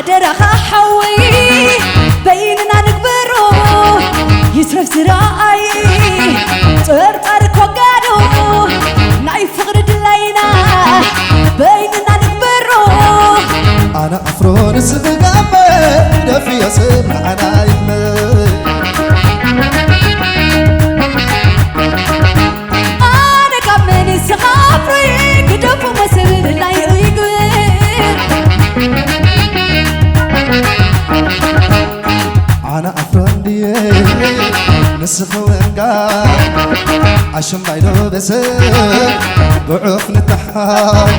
ደራኻ ሓወይ በይንና ንግበሮ ይትረፍ ዝረኣይ ጠርጣሪ ኮጋዶ ናይ ፍቕሪ ድላይና በይንና ንግበሮ ኣነ ኣፍሮ ንስኺ ጋመ ደፍዮ ስምዓና ይመ ኣነ ካብ መን ስኻፍሪ ግደፎ መሰብብላይ ይግብር ኣነ ኣፍሮ እንድየ ንስኺ ወንጋ ኣሽምባይዶ በሰ ብዑፍ ንተሓብ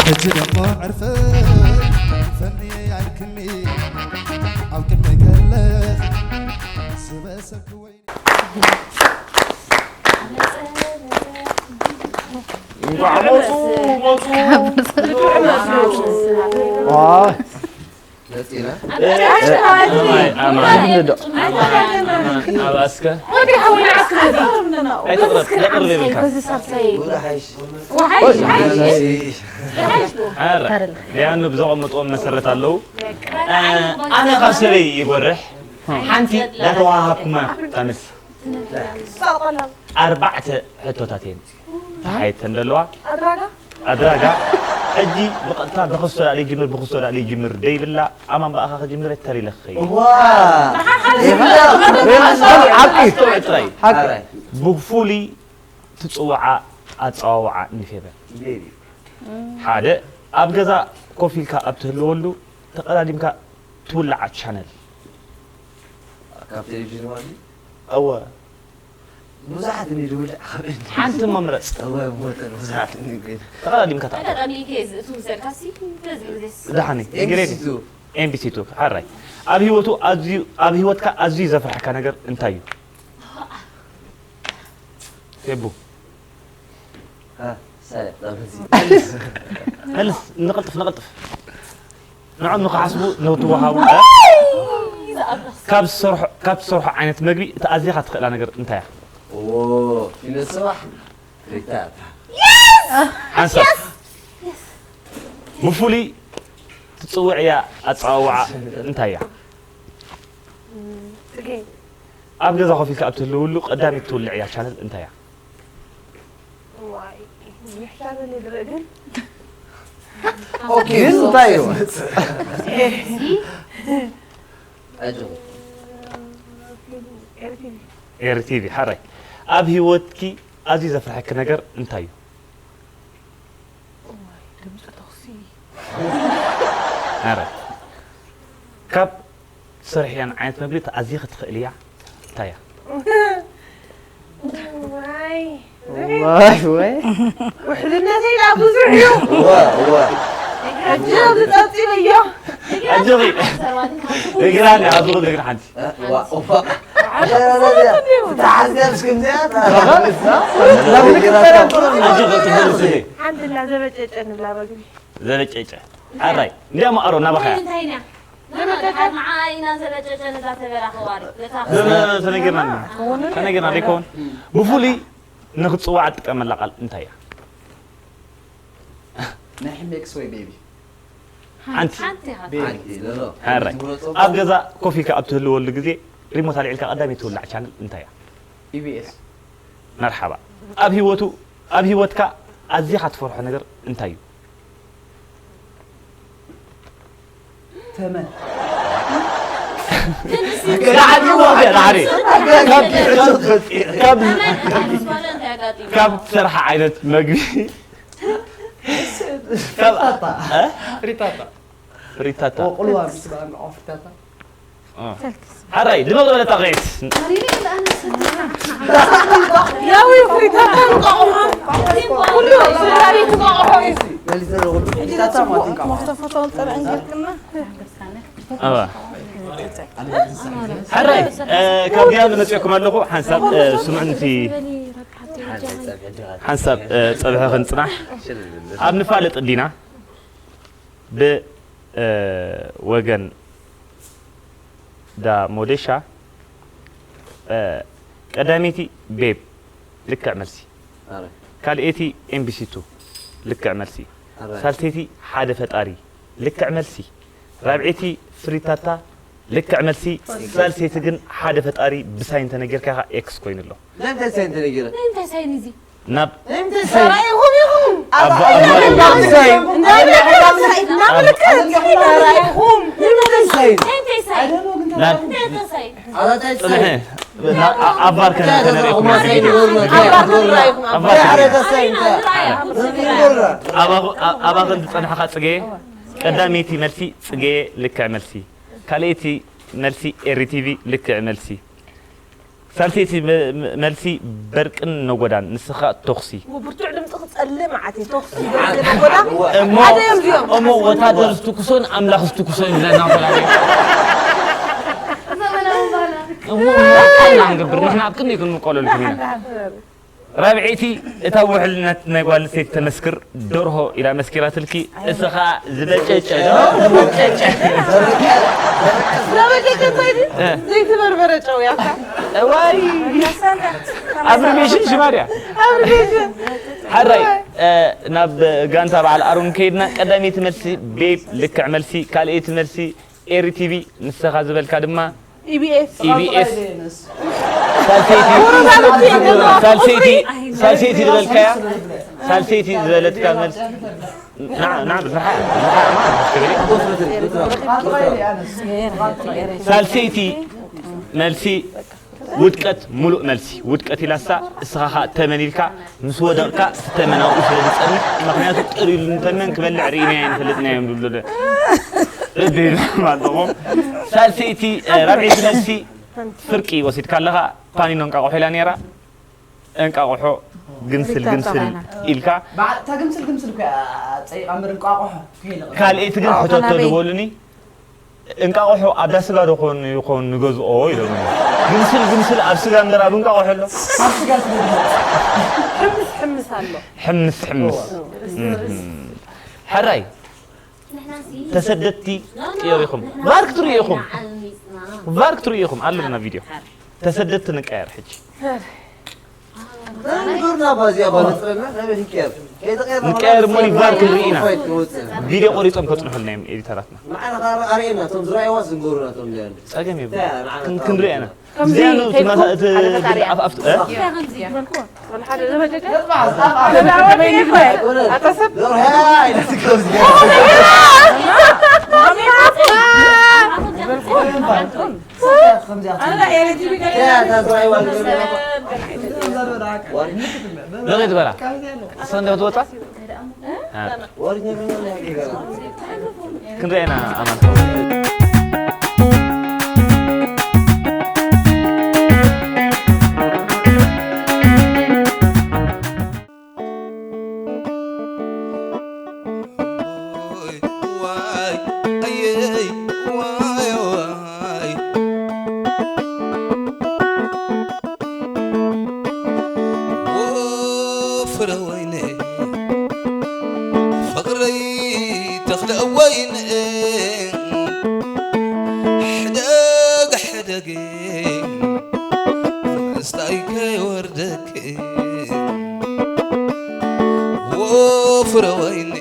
ሕጂ ደሞ ዕርፈ ፈንየ ያልክኒ ኣብ ቅድመይ ከለ ዝበሰኩ ወይ እንኳዕ ሞቱ ሞቱ መፂና ኣባስከ ኣይትቕረብ ነቕርብ ይብልካ ወሓይሽ ኧረ ዲያኑ ብዘቐመጥዎም መሰረት ኣለዉ ኣነ ካብ ሰበይ ይጎርሕ ሓንቲ ዳተዋሃብኩማ ታምስ ኣርባዕተ ሕቶታት እየን ተሓየተን ዘለዋ ኣድራጋ ሕጂ ብቐጥታ ብክስቶ ዳኣ ይጅምር ብክስቶ ዳኣ ይጅምር ደይብላ ኣማን ብኣኻ ክጅምር ተሪለ ክኸይድ ዋ ይብላ ኣስተውዕ ጥራይ ሓቂ ብፍሉይ ትፅውዓ ኣፀዋውዓ እንዲፌበ ሓደ ኣብ ገዛ ኮፍ ኢልካ ኣብ ትህልወሉ ተቐዳዲምካ ትውልዓ ቻነል ካብ ቴሌቪዥን ማለት እወ ብዙሓት እንዲ ዝውልዕ ካብ እንዲ ሓንቲ መምረፅ እወ ሞተር ብዙሓት እንዲ ግን ተቐዳዲምካ ተኣ ኣጋጣሚ ከየዝእቱ ምሰልካሲ ተዝእዝስ ዳሓኒ ግሬድ ኤምቢሲቱ ኤምቢሲ ቱ ሓራይ ኣብ ህይወቱ ኣዝዩ ኣብ ህይወትካ ኣዝዩ ዘፍርሐካ ነገር እንታይ እዩ ፌቡ ሳያ ጣበዚ መልስ ንቕልጥፍ ንቕልጥፍ ንዖም ንክሓስቡ ንክትወሃቡ ካብ ትሰርሖ ዓይነት መግቢ እቲ ኣዚኻ ትኽእላ ነገር እንታይ እያ ፊኖ ስባሕ ፍሪታት ሓንሳብ ብፍሉይ ትፅውዕያ ኣፀዋውዓ እንታይ እያ ኣብ ገዛ ኮፍ ኢልካ ኣብ ትህልውሉ ቀዳሚት ትውልዕያ ቻነል እንታይ እያ ዋይ ይሕሻበኒ ድርኢ ግን ግን እንታይ እዩ ኣጆ ኤርቲቪ ኤርቲቪ ሓራይ ኣብ ህይወትኪ ኣዝዩ ዘፍርሐኪ ነገር እንታይ እዩ ድምፂ ተኹሲ ኣረ ካብ ትሰርሕያን ዓይነት መግቢ ኣዝኺ ትኽእልያ እንታይ እያ ዋይ ዋይ ወይ ውሕልነተይ ዳ ብዙሕ እዩ እወ እወ ሕጂ ዝፀብፂበዮ ኣጆኺ እግራኒ ኣብ ዝኹሉ እግሪ ሓንቲ እዋ እዋ ተሓዝጋብ እስክምዚኣ ኣጆኺ ትፈልስኒ ሓንቲ እናዘበጨጨ ንብላ መግቢ ዘበጨጨ ኣራይ እንዲያ ማዕሮ ናባኻ እያ እንታይ ኢና ዘመጠጠ ንዓይና ዘበጨጨ ነዛ ተበላ ከዋሪ ነታ ተነጊርና ተነጊርና ዘይከውን ብፍሉይ ንክትፅዋዕ ትጥቀመላ ቃል እንታይ እያ ናይ ሕሜክስ ወይ ቤቢ ሓንቲ ሓንቲ ኢኻ ሓራይ ኣብ ገዛ ኮፍ ኢልካ ኣብ ትህልወሉ ግዜ ሪሞት ኣልዒልካ ቀዳመይ ትውላዕ ቻነል እንታይ እያ ኢቢኤስ መርሓባ ኣብ ህይወቱ ኣብ ህይወትካ ኣዚኻ ትፈርሖ ነገር እንታይ እዩ ተመን ካብ ትሰርሓ ዓይነት መግቢ ሪታታ ሪታታ ቆልዋ ምስ በኣንዖ ፍታታ ሓራይ ድመቕ ዝበለ ጣቕዒት ያው ፍሪታታ እንቋቑሖ ኩሉ ስድራ ቤት እንቋቑሖ እዩ መሊሰ ዘለኹ ሪታታ ማለት እንቋቑሖ ተፈቶ ፀብዕን ጌርክና ኣባ ሓራይ ካብ ዲያን መፅኦኩም ኣለኹ ሓንሳብ ስምዑንቲ ሓንሳብ ፀብሒ ክንፅናሕ ኣብ ንፋለጥ ዲና ብወገን ዳ ሞዴሻ ቀዳመይቲ ቤብ ልክዕ መልሲ ካልኤቲ ኤምቢሲ ቱ ልክዕ መልሲ ሳልሰይቲ ሓደ ፈጣሪ ልክዕ መልሲ ራብዐይቲ ፍሪታታ ልክዕ መልሲ። ሳልሰይቲ ግን ሓደ ፈጣሪ ብሳይን ተነጊርካ ኢኻ ኤክስ ኮይኑ ኣሎ። ለምንታይ ሳይን ተነጊረ? ንምንታይ ሳይን እዚ? ናብ ሰራኢኹም ኢኹም። ኣባ ኣባ ሳይን እንዳምልክት ሰራኢኹም። ንምንታይ ሳይን? ናብ ንምንታይ ሳይን? ኣላታይ ጽንሐ ኣባር ከነ ተነሪኹም ኣባር ትግራይ ኢኹም። ኣባር ኣላታይ ሳይን ኣባኽን ዝጸንሐኻ ጽጌ ቀዳመይቲ መልሲ ጽጌ ልክዕ መልሲ። ካልኣይቲ መልሲ ኤሪ ቲቪ ልክዕ መልሲ። ሳልሰይቲ መ- መ- መልሲ በርቅን ነጎዳን ንስኻ ቶኽሲ። ብርቱዕ ድምፂ ክፀልእ መዓት እዩ ተኽሲ ይገብር ነጎዳ እሞ ሓደ እዮም እዚኦም እሞ ወታደር ዝትኩሶን ኣምላኽ ዝትኩሶን ይብለና ፈላለዩ። ዘመናዊ ባህላ እሞ እንታይ ኢና ንገብር ንሕና ኣብ ክንደይ ክንምቀለልኩም ኢና። ራብዐይቲ እታ ውሕልነት ናይ ጓል ኣንስተይቲ ተመስክር ደርሆ ኢላ መስኪራትልኪ እስኻ ዝበጨጨ ዝበጨጨ ዘበጨ ከንታይ ድዩ ዘይተበርበረ ጨው ያካ እዋይ ኣብርቤሽን ሽማርያ ሓራይ ናብ ጋንታ በዓል ኣሮን ከይድና ቀዳመይቲ መልሲ ቤብ ልክዕ መልሲ ካልኣይቲ መልሲ ኤሪ ቲቪ ንስኻ ዝበልካ ድማ ኢቢኤስ ኢቢኤስ ሳልሰይቲ ሳልሰይቲ ሳልሰይቲ ዝበልካያ ሳልሰይቲ ዝበለትካ መልሲ ንዓ ንዓ ንዓ ሳልሰይቲ መልሲ ውድቀት ሙሉእ መልሲ ውድቀት ኢላሳ እስኻ ኸኣ ተመን ኢልካ ምስ ወደቕካ ትተመን ኣብኡ ስለ ዝጸንሕ ምኽንያቱ ጥር ኢሉ እንተመን ክበልዕ ርኢናዮ ኣይንፈልጥናዮም ዝብሉ ዶ እብል ኣለኹም ሳልሰይቲ ራብዐይቲ መልሲ ፍርቂ ወሲድካ ኣለኻ ፓኒኖ እንቃቑሖ ኢላ ነይራ እንቃቑሖ ግምስል ግምስል ኢልካ እታ ግምስል ግምስል እኮ ጸይቃ እምበር እንቋቑሖ ከይለቐ ካልኣይቲ ግን ሕተቶ ዝበሉኒ እንቃቑሖ ኣብ ዳስጋ ዶ ኾን ይኾን ንገዝኦ ኢሎምኒ ግምስል ግምስል ኣብ ስጋ እምበር ኣብ እንቃቑሖ ኣሎ ካብ ስጋ ስለ ዝመጽእ ሕምስ ሕምስ ኣሎ ሕምስ ሕምስ ሕራይ ተሰደድቲ ቅየሩ ኢኹም ቫርክ ትርእዩ ኢኹም ቫርክ ትርእዩ ኢኹም ኣለና ቪድዮ ተሰደድቲ ንቀየር ሕጂ ንገሩና ባዚያ ባነፅረና ናበይ ክንቀየር ከይተቀየርና ንቀየር እሞ ሊቫር ክንርኢ ኢና። ፋይት ክንወፅእ ቪድዮ ቆሪፆም ከፅንሑልና እዮም ኤዲተራትና ንዓና ከዓ ኣርእየና እቶም ዝረኣይዋ ዝንገሩና እቶም ዚኣሉ ፀገም የብሉ ንዓና ክንርኢ ኢና ከምዚ እዚኣኑ ከይድኩም ሓደ ፈጣሪ ኣፍኣፍት ወልሓደ ዘበጀ ኣታ ሰብ ንኸይድ በላ እሰ እንደ ትወፃ ክንሪአና ኣማን ፍረ ወይነ ፍቕረይ ተኽለ ወይነ ሕደግ ሕደግ ምስታይ ከይወርደክ ፍረ ወይነ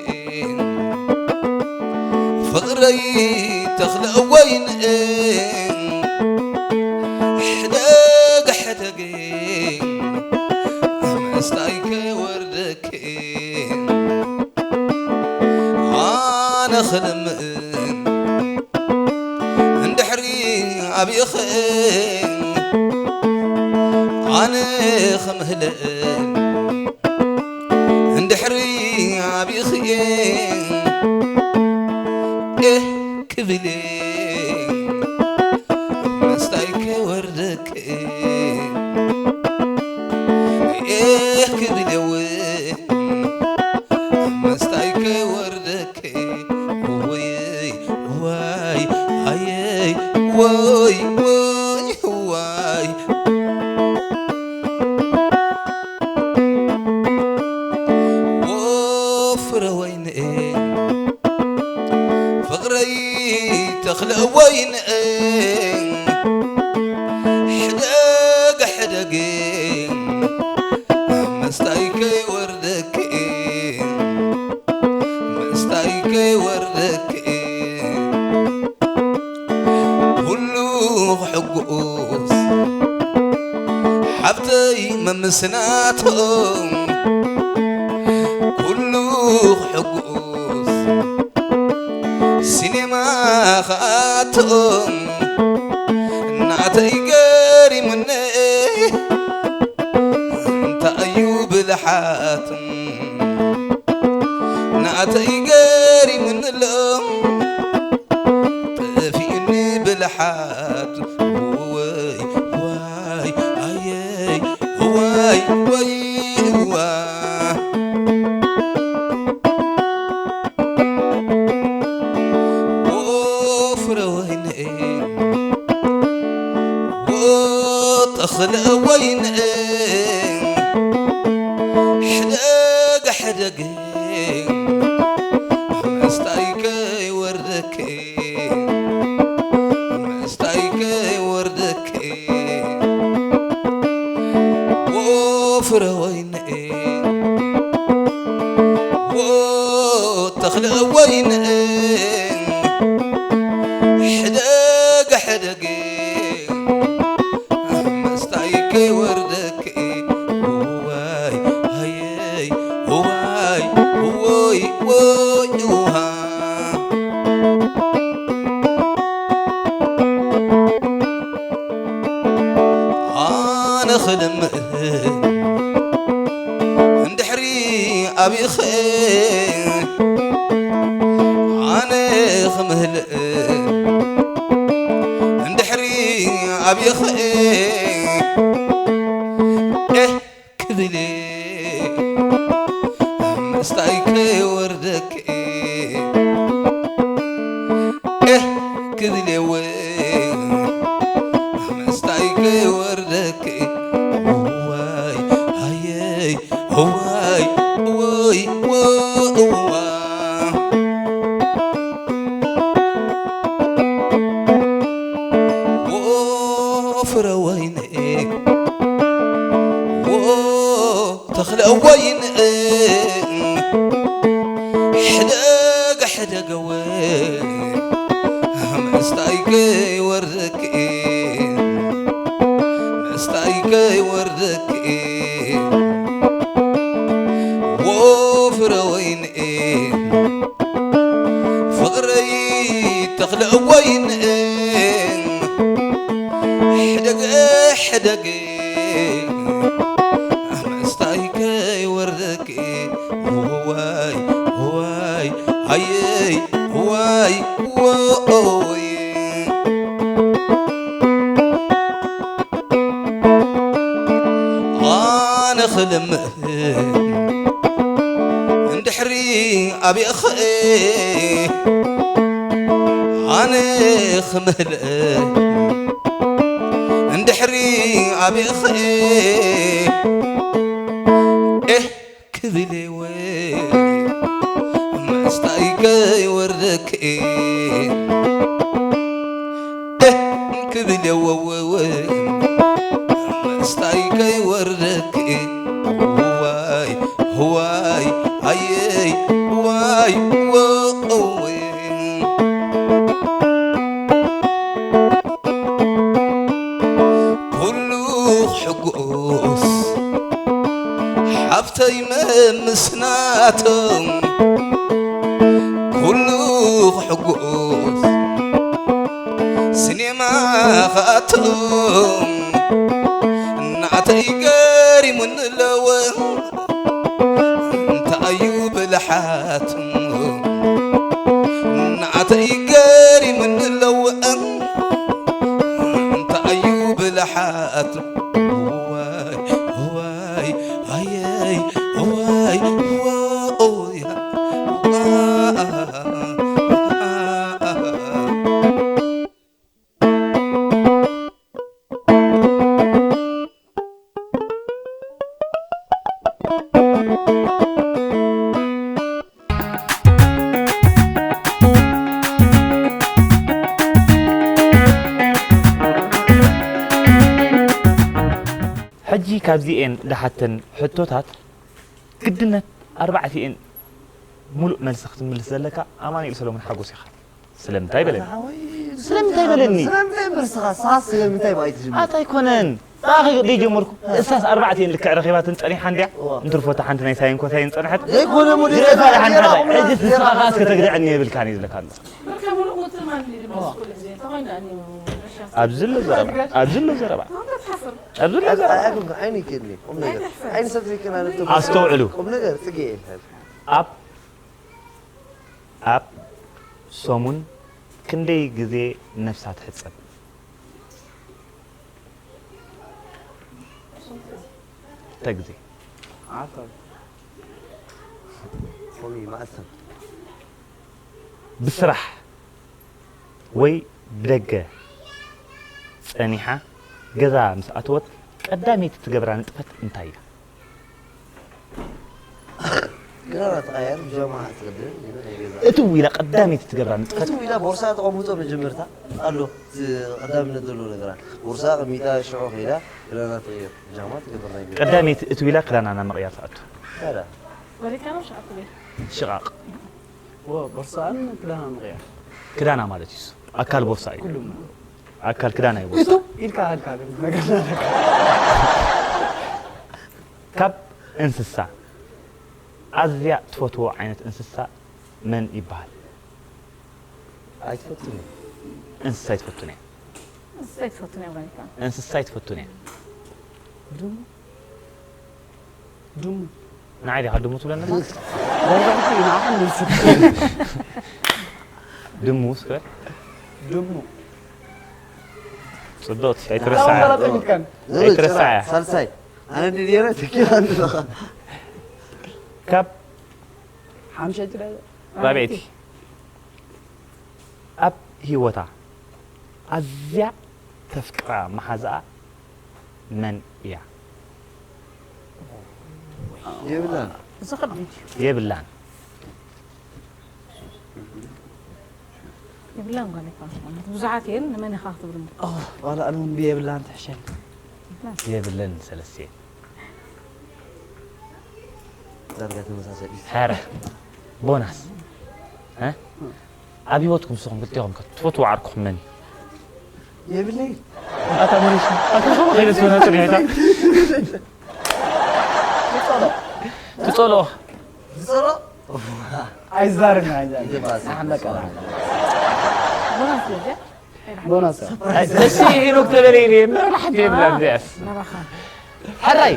ፍቕረይ ተኽለ ወይን ሕደግ ሕደግ ምስታይ ከይወርደክ ኣነ ክልምን እንድሕሪ ኣብኢኸ ኣነ ክምህለል እንድሕሪ ዓቢኽየ ኤህ ክብል እየ ምስታይ ከይወርደክ ኤህ ክብል እየ እውን ምስታይ ከይወርደክ ወይ ዋይ ኣየ ወይ ወይ ዋይ ፍረ ወይንኤ ፍቕረይ ተኽለ ወይንኤ ሕደግ ሕደግ ምስታይ ከይወርደክ ምስታይ ከይወርደክ ስናቶም ኩሉ ክሕጉስ፣ ሲኔማ ክኣቶም ናተይ ገሪሙኒ። እንታይ እዩ ብልሓት ናተይ ገሪሙኒ ኣሎ፣ ጠፊኡኒ ብልሓት። ወይ ዋይ ኣየይ፣ ዋይ ወይ ዋ። ኦ ፍረ ወይነይ፣ ኦ ተኽለ ወይነይ፣ ሕደግ ሕደግ መስታይ ከይወርደኪ፣ መስታይ ከይወርደኪ። ኦ ፍረ ወይነይ፣ ኦ ተኽለ ወይነይ፣ ሕደግ ሕደግ መስታይ ከይወርደኪ። እዋይ ሃየይ፣ እዋይ፣ እዎይ፣ እዎይ፣ እዋ። ኣነ ክልምእ እንድሕሪ ኣቢኸ፣ ኣነ ክምህልእ እንድሕሪ ኣቢኸ፣ ኤህ ክብል እየ መስታይ ከይወርደኪ፣ ኤህ ክብል እየ መስታይ ከይወርደኪ። እዋይ ሃየይ፣ እዋይ፣ እወይ፣ እዋ። ኦ ፍረ ወይኒ፣ ኦ ተኽለ ወይኒ፣ ሕደግ ሕደገወ መስታይ ከይወርደኪ፣ መስታይ ከይወርደኪ። ዎ ፍረ ወይኒ፣ ፍቕረይ ተኽለ ወይኒ፣ ሕደግ ሕደግ መስታይ ከይወርደኪ። ዋይ ዋይ ኣየይ ዋይ ዎይ። ኣነ ክልምእ እንድሕሪ ኣቢኸ ኣነ ክምህል እንድሕሪ ኣቢኸ ኤህ ክብል እየ መስታይ ከይወርደኪ። ኤህ ክብል እየ ወወወ መስታይ ከይወርደኪ። ዋይ ዋይ ኣየይ ዋይ ዎወ። ኩሉ ክሕጎስ ሓፍተይ መምስናቶም ኩሉ ክሕጎስ ሲኔማ ክኣቶም ናተይ ገሪሙኒ ኣለወ። እንታይ እዩ ብልሓት ናተይ ገሪሙኒ ኣለወ። እንታይ እዩ ብልሓት ዋይ ዋይ ኣየይ ዋይ ዋይ። ሕጂ ካብዚኤን ዝሓተን ሕቶታት ግድነት ኣርባዕቲኤን ሙሉእ መልሲ ክትምልስ ዘለካ ኣማኑኤል ሰሎሞን ሓጎስ ኢኻ። ስለምንታይ በለኒ? ኣታ ሓወይ፣ ስለምንታይ በለኒ? ስለምንታይ እምበር ንስኻ፣ ንስኻ ስለምንታይ እባ ኣይትጅምር? ኣታ ኣይኮነን። ታኺ ደይ ጀመርኩ። እሳስ ኣርባዕተ ልክዕ ረኺባትን ጸኒሓ እንድያ። እዋ። እንትርፎ እታ ሓንቲ ናይ ሳይን ኮሳይን ጸንሐት። ዘይኮነ ሙሉ ጌታ ይሓንሓ። ጌራ ሕጂ ጌራ ስኻ ኻስ ከተግድዐኒ የብልካን እዩ ዝለካ ኣሎ። ኣብዚ ኣሎ ዘረባ፣ ኣብዚ ኣሎ ዘረባ። ኣብዚ ኣሎ ዘረባ። ኣይ፣ ኣይ፣ ኣይኮንኩ፣ ዓይኒ ይከድኒ። ቁም ነገር። ዓይኒ ሰብ ዘይከና ነብቶ ኣስተውዕሉ። ቁም ነገር ጽጌ የለን። ኣብ፣ ኣብ ሰሙን ክንደይ ግዜ ነፍሳ ትሕጸብ? ክልተ ግዜ። ዓሰርተ። ኾሚ መዓልቲ። ብስራሕ ወይ ብደገ ጸኒሓ ገዛ ምስ ኣተወት ቀዳመይቲ ትገብራ ንጥፈት እንታይ እያ? ክዳና ትቐያየር፣ ብጃማ ትቕደድ፣ ናይ ገዛ። እትው ኢላ ቀዳመይቲ ትገብራ ንጥፈት። እትው ኢላ ቦርሳ ተቐምጦ መጀመርታ ኣሎ፣ እቲ ቀዳምነት ዘለዎ ነገራ። ቦርሳ ቀሚጣ ሽዑ ከይዳ ክዳና ትቕይር፣ ብጃማ ትገብር ናይ ገዛ። ቀዳመይቲ እትው ኢላ ክዳና ናብ ምቕያር ትኣቱ። ታዲያ? ወሪድካ ነው ሽቓቕ ትብል? ሽቓቕ። ወ-፣ ቦርሳን ክዳና ምቕያር። ክዳና ማለት እዩ። ኣካል ቦርሳ እዩ። ኩሉ ማለት። ኣካል ክዳና እዩ ቦርሳ። እትው ኢልካ ኣልካ ግን ነገር ኣለካ። ካብ እንስሳ ኣዝያ ትፈትዎ ዓይነት እንስሳ መን ይበሃል? ኣይትፈቱን እየ። እንስሳ ኣይትፈቱን እየ። እንስሳ ኣይትፈቱን እየ ማለት ነው። እንስሳ ኣይትፈቱን እየ። ድሙ። ድሙ። ንዓይ ዲኻ ድሙ ትብለኒ? ወርቂ ንዓኻ ንስብ። ድሙ እስከ። ድሙ። ጽብቕቲ፣ ኣይትረስዓ። ኣምበላ ጠሚትካን። ዘበን ኣይትረስዓ። ጭራ፣ ሳልሳይ። ኣነ እንዲ ነይረ፣ ትኪ ኣንዲ ለኻ። ካብ ሓምሻይቲ ዳ-፣ ራብዐይቲ። ኣብ ህይወታ ኣዝያ ተፍቅራ መሓዛኣ መን እያ? የብላን። እዚ ከቢድ እዩ። የብላን። የብላን ጓል እኳ ዝኾነት ብዙሓት እየን፣ ንመን ኢኻ ክትብል እሞ? ኦ፣ ዋላ ኣነ እውን ብየብላን ትሕሸኒ። የብላን። የብለን ሰለስተ እየን። ዳርጋ ተመሳሳሊ። ሐረ፣ ቦናስ። እ? ኣብ ህይወትኩም ንስኹም ክልቴኹም ከ ትፈትዎ ዓርክኹም መን እዩ? የብለይ። ኣታ መሪሽ፣ ኣታ ኸማ ከይደ ትሆና ጽኒሕታ። ትጸሎ። ዝጸሎ። ኣይዛርን፣ ኣይዛርን። ይባስ። ኣሕመቅ። ቦናስ እዩ፣ እዚኣ? ቦናስ እዩ። ኣይ፣ እሺ፣ ሄኖክ ተበለይኒ፣ መራሕቲ የብላ እዚኣስ። መራኻ። ሕራይ፣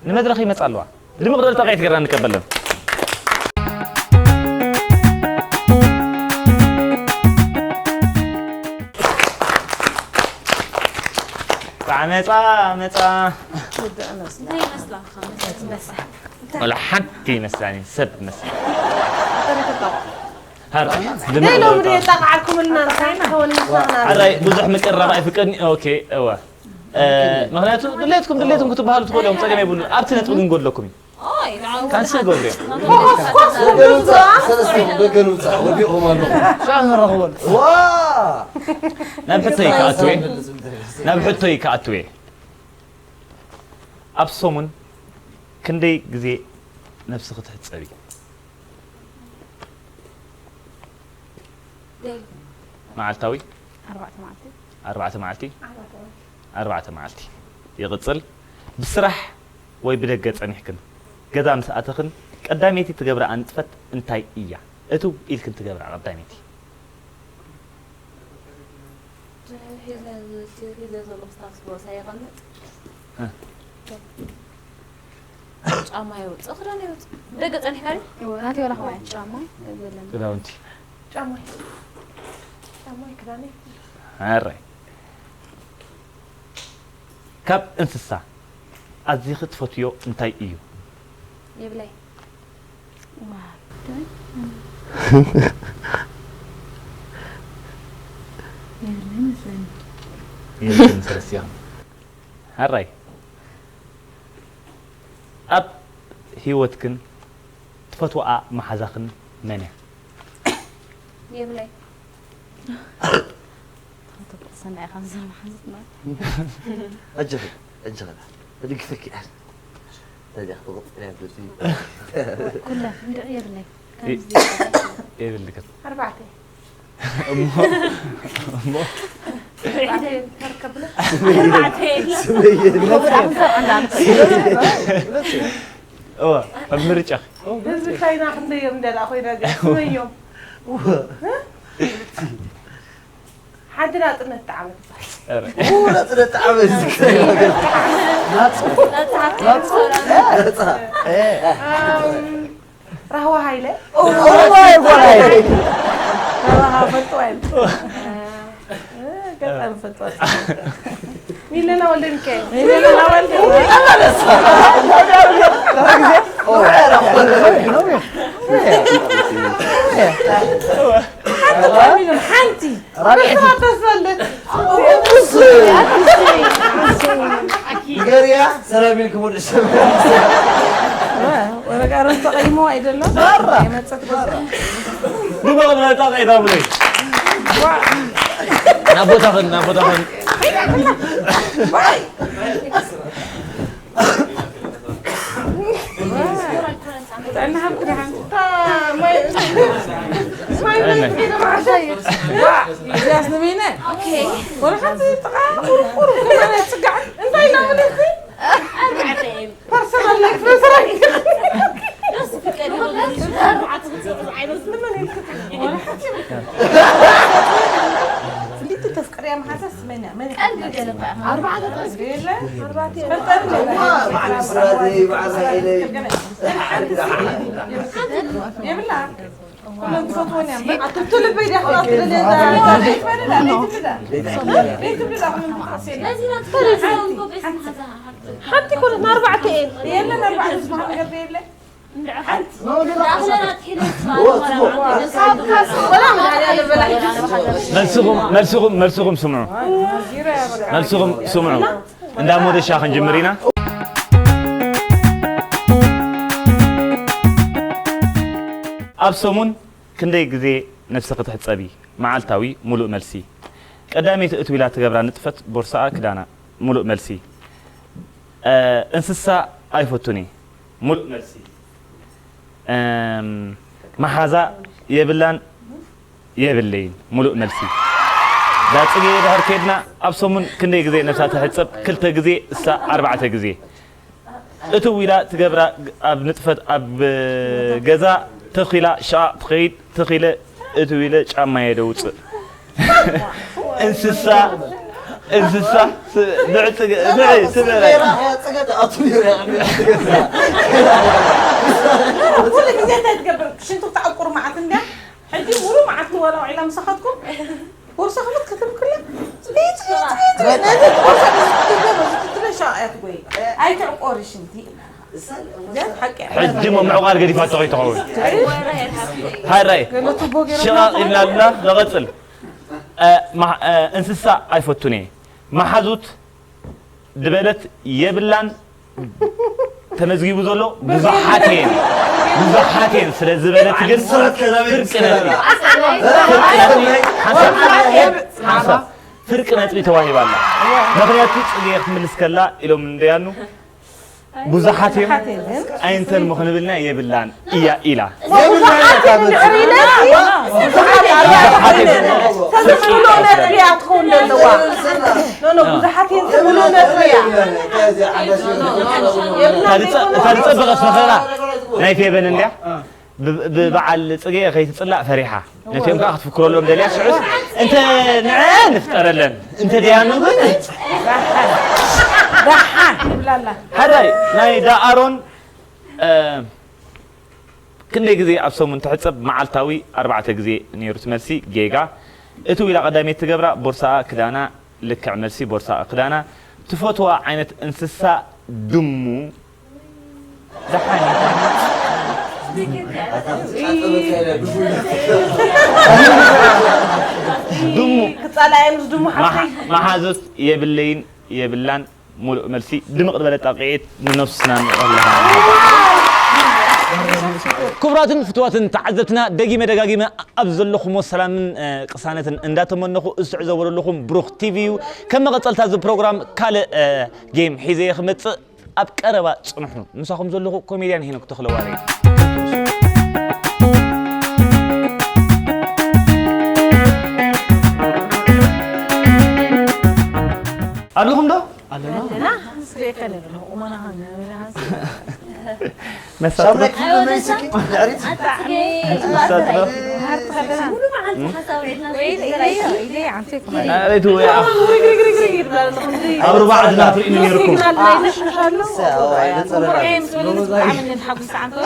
ንመድረኽ ይመጻ ኣለዋ። ድምቕ ደልታ ቀይት ጌርና ንቀበለን። ጻ መጻ፣ መጻ። እንታይ ይመስላኻ? መጽሓፍ። ወላ ሓንቲ ይመስላኒ፣ ሰብ መስል። ሃር፣ ናይ ሎሚ ድሌት ኣጣዓልኩምልና፣ እንታይ ይኸውን ይመስለና? ሓራይ፣ ብዙሕ ምቅርራብ ኣይፍቀድኒ። ኦኬ፣ እወ። እ፣ ምኽንያቱ ድሌትኩም፣ ድሌትኩም ክትበሃሉ ትኽእሉ እዮም፣ ጸገም የብሉን። ኣብቲ ነጥቢ ግን ጎድለኩም እዩ። ኦይ፣ ንዓው ካንስል ገብሩ እዮም። ኦፍ ኮርስ፣ ደገ ንምጻእ፣ ሰለስቲኦም ደገ ንምጻእ፣ ወዲቖም ኣለዉ። ሻዕ ንረኽበሉ። ዋ! ናብ ሕቶይ ክኣቱ እየ። ናብ ሕቶይ ክኣቱ እየ። ኣብ ሰሙን ክንደይ ግዜ ነብስኺ ትሕጸቢ? ደይ። መዓልታዊ? ኣርባዕተ መዓልቲ። ኣርባዕተ መዓልቲ? ኣርባዕተ መዓልቲ። ኣርባዕተ መዓልቲ። ይቕጽል። ብስራሕ ወይ ብደገ ጸኒሕክን ገዛ ምስ ኣተኽን ቀዳመይቲ ትገብርኣ ንጥፈት እንታይ እያ? እትው ኢልክን ትገብርኣ ቀዳመይቲ? ሒዘ፣ ሒዘ ዘለኹ ስታፍ ቦርሳ የቐምጥ። እ። ጫማ የውፅእ፣ ክዳን የውፅእ። ደገ ፀኒሕካ ድዩ? እወ፣ ናተይ ዋላ ከምኡ ዓይነት ጫማ የብለኒ። ክዳውንቲ። ጫማ፣ ጫማ፣ ክዳን። ኣረ። ካብ እንስሳ ኣዚኺ ትፈትዮ እንታይ እዩ? የብለይ። ዋው፣ ደይ? የብለይ መስለኒ። የብለይ መስለኒ። ሓራይ። ኣብ ህይወትክን ትፈትወኣ መሓዛኽን መን እያ? የብለይ። ተኸተልኩ ሰናይ ኢኻ ዝዛረብ ሓንሳብ ማለት። ኣጀኺ፣ ኣጀኺ፣ እድግፈኪ እያ። ታዲያ ክትቕጽል እያ ትብሊ። ኩለን እንድዒ የብለይ። ከምዚ የብልክን። ኣርባዕተ። እሞ፣ እሞ፣ ስመየ እዋ ኣብ ምርጫ ህዝቢ ቻይና ክንደዮም እንደላ ኮይና ግን ስመዮም ሓንቲ ናፅነት ጣዕመ ትባል ኡ ናፅነት ጣዕመ ራህዋ ሃይለ ራህዋ ይጓላይ ራህዋ ፈልጥዋ ይል ገጠር ፈልጥዋ ሚለና ወልደ ሚካኤል ሚለና ወልደ ሓንቲ ገርያ ሰላም ኢልኩም ወደ ሰብ ወረጋረን ተቐይሞ ኣይደለም የመፀት ንበቕ መጣ ቀይታ ብለይ ናቦታኸን ናቦታኸን እዚኣስ ንበይነ ወላ ሓንቲ ጥቓ ቁሩብ ቁሩብ ከማና ይፅጋዕ እንታይ ኢና ምልቲ ፐርሰናል ላይፍ ነስራ ፍልይቲ ተፍቅርያ መሓዛስ መን እያ? መን እያ? የለ በዓል ስራተይ በዓል ራኢለይ የብላ ኩለን ትፈትወን እያ ኣትብቱ ልበይ ዲያ ክላት ትደልየ ሓንቲ ኮነት ንኣርባዕተ እየን የለን ኣርባዕተ ዝበሃል ነገር የለ መልስኹም መልስኹም መልስኹም ስምዑ መልስኹም ስምዑ እንዳ ሞደሻ ክንጅምር ኢና ኣብ ሰሙን ክንደይ ግዜ ነብስኺ ትሕጸቢ መዓልታዊ ሙሉእ መልሲ ቀዳመይቲ እትው ኢላ ትገብራ ንጥፈት ቦርሳኣ ክዳና ሙሉእ መልሲ እንስሳ ኣይፈቱን እየ ሙሉእ መልሲ መሓዛ የብላን የብለይን ሙሉእ መልሲ ዳፅጌ ድሕር ከይድና ኣብ ሰሙን ክንደይ ግዜ ነብሳ ትሕፀብ ክልተ ግዜ እሳ ኣርባዕተ ግዜ እትው ኢላ ትገብራ ኣብ ንጥፈት ኣብ ገዛ ተኺላ ሸቓቕ ትኸይድ ተኺለ እትው ኢለ ጫማየ ደውፅእ እንስሳ እንስሳ ንዕ ንዕ ትበለ ኩሉ ግዜ እንታይ ትገብር ሽንቱ ተዕቁር መዓት እንድያ ሕጂ ሙሉ መዓት ወላ ውዒላ ምሳኻትኩም ቦርሳ ክፍት ክትብል ከላ ነቲ ቦርሳ ትትለ ሻቕያ ትጎይ ኣይትዕቆሪ ሽንቲ ሕጂ ሞ ምዕቋር ገዲፋቶ ከይትኸውን ሃራይ ሽቓቕ ኢልና ኣለና ንቐፅል እንስሳ ኣይፈቱን እየ መሓዙት ድበለት የብላን ተመዝጊቡ ዘሎ ብዙሓት እየን ብዙሓት እየን ስለ ዝበለት ግን ፍርቂ ነጥቢ ፍርቂ ነጥቢ ሓንሳብ ሓንሳብ ፍርቂ ነጥቢ ተዋሂባ ኣላ ምኽንያቱ ፅጌ ክትምልስ ከላ ኢሎም እንደያኑ ብዙሓት እዮም ኣይንተን ምኽንብልና የብላን እያ ኢላ ብዙሓት እየን ትምሉ ነጥብያ እታ ዝፀበቐት ፈኸራ ናይ ፌበን እንድያ ብበዓል ፅገ ከይትፅላእ ፈሪሓ ነቲኦም ከዓ ክትፍክረሎም ደልያ ሽዑስ እንተ ንዐ ንፍጠረለን እንተ ደያኑ ግን ደሓን ይብላላ ሓዳይ ናይ ዳኣሮን ክንደይ ግዜ ኣብ ሰሙን ትሕፀብ መዓልታዊ ኣርባዕተ ግዜ ነይሩ ትመልሲ ጌጋ እቲ ዊላ ቀዳሜት ትገብራ ቦርሳኣ ክዳና ልክዕ መልሲ ቦርሳኣ ክዳና ትፈትዋ ዓይነት እንስሳ ድሙ ደሓን ድሙ ክፃላየ ምስ ድሙ ሓፍተይ መሓዙት የብለይን የብላን ሙሉእ መልሲ ድምቕ ዝበለ ጣቕዒት ንነብስና ንቐልሃ ክቡራትን ፍትዋትን ተዓዘብትና ደጊመ ደጋጊመ ኣብ ዘለኹሞ ሰላምን ቅሳነትን እንዳተመነኹ ዝትዕዘቦ ዘለኹም ብሩኽ ቲቪ እዩ ከም መቐፀልታ እዚ ፕሮግራም ካልእ ጌም ሒዘ እየ ክመፅእ ኣብ ቀረባ ፅንሑ ምሳኹም ዘለኹ ኮሜድያን ሄኖክ ተኽለዋሪ ይከለል ቁመና ኸም መሳጥበት ሻምናይ ክፍሉ መይስኪ ድሕሪት ኣጣዕሚ ሃርት ከለና ሙሉ መዓልቲ ሓሳብ ሬድና ወይ ኢለዮ ኢለ ኣንተ ይኮና ናበይ ትወያ ግርግርግርግር ይብላል ኣለኹ ኣብ ሩባ ዓድና ትርእኒ ነርኩም ሲግናል ናይ ተሽሻሎ ሰው አይነት ጸረራ ቁርኤም ስለ ዝጣዕሚ ሓጉስ ዓንተ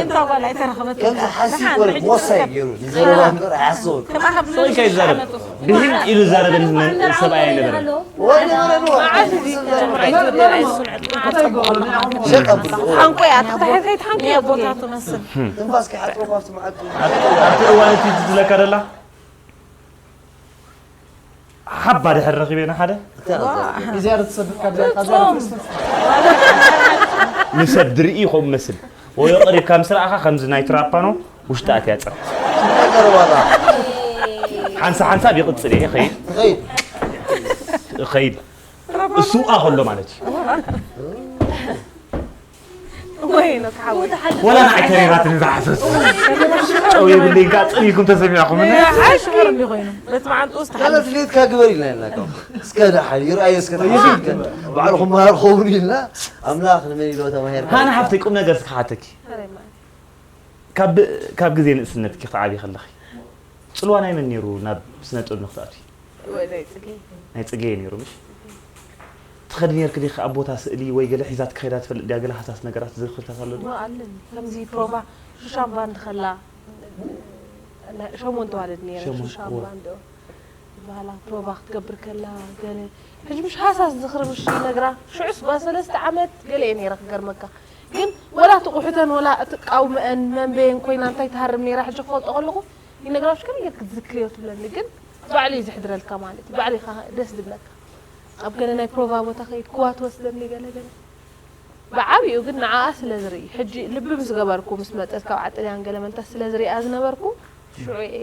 እንታ ጓል ኣይተረኸበት ከምዚ ሓሲብ ወረ ሞሳይ ገይሩ ንዘረባ ምበር ሓስብ ከማኻ ሰው ከይዛረብ ብህም ኢሉ ዛረበን ሰብኣይ ኣይነበረን ወይ ነበረ ነው ሓንቆ እያ ተታሒዘ ከይትሓንቆ እያ ቦታ ትመስል ትንፋስ ከይሓጽሮ ካብቲ መዓልቲ ኣብቲ እዋን እቲ ትዝለካ ደላ ሓባ ድሕር ረኺበ ንሓደ እዚኣ ትሰብካ ብዛዕባ ንሰብ ድርኢ ከምኡ መስል ወዮ ቀሪብካ ምስ ረኣኻ ከምዚ ናይ ትራፓኖ ውሽጢ ኣትያ ፀር ነገር ዋላ ሓንሳ ሓንሳብ ይቕፅል እየ ኸይድ ትኸይድ ኸይድ እሱ ከሎ ማለት እዩ ወይ ነው ተሓወል ወላ ንዓይ ተሪራትኒ ዝሓሰስ ጨው የብለይን ከዓ ፅን ኢልኩም ተሰሚዕኹምኒ ሓሽ ሽዑር እንዲ ኮይኑ በቲ መዓንጥኡ ዝተሓለ ማለት ድሌትካ ግበር ኢልና ኢልና ካብ እስከ ደሓን ይርኣዮ እስከ ተሓስብከ ባዕልኹም መሃር ኸውን ኢልና ኣምላኽ ንመን ኢሎ ተማሂርካ ሃና ሓፍተይ ቁም ነገር ስክሓተኪ ካብ ግዜ ንእስነትኪ ክትዓብዪ ከለኺ ፅልዋ ናይ መን ነይሩ ናብ ስነ ጥበብ ንክትኣትዊ ወደይ ፅጌ ናይ ፅጌ እዩ ነይሩ ምሽ ትኸዲ ነርክ ዲኺ ኣብ ቦታ ስእሊ ወይ ገለ ሒዛት ክኸዳ ትፈልጥ ድያ ገለ ሃሳስ ነገራት ዝኽርታት ኣሎ ድዩ ኣለኒ ከምዚ ፕሮቫ ሹሻን ባንድ ከላ ሸሞንተ ዋልድ ነረ ሸሞንተ፣ ሹሻን እወ። ባንድ ዝበሃላ ፕሮቫ ክትገብር ከላ ገለ ሕጂ ምሽ ሃሳስ ዝኽሪ ምሽ ነግራ ሽዑስ ጓል ሰለስተ ዓመት ገለ እየ ነረ ክገርመካ ግን ወላ ትቑሑተን ወላ እትቃውመአን መንበየን ኮይና እንታይ ትሃርም ነራ ሕጂ ክፈልጦ ከለኹ ይነግራሽ ከም ጌር ክትዝክርዮ ትብለኒ ግን ባዕሉ እዩ ዝሕድረልካ ማለት እዩ ባዕሉ ኢኻ ደስ ዝብለካ ኣብ ገለ ናይ ፕሮቫ ቦታ ከይድ ክዋ ትወስደኒ ገለ ገለ ብዓብኡ ግን ንዓኣ ስለ ዝርኢ ሕጂ ልቢ ምስ ገበርኩ ምስ መጠት ካብ ዓጥልያን ገለ መንታ ስለ ዝሪኣ ዝነበርኩ ሽዑ እየ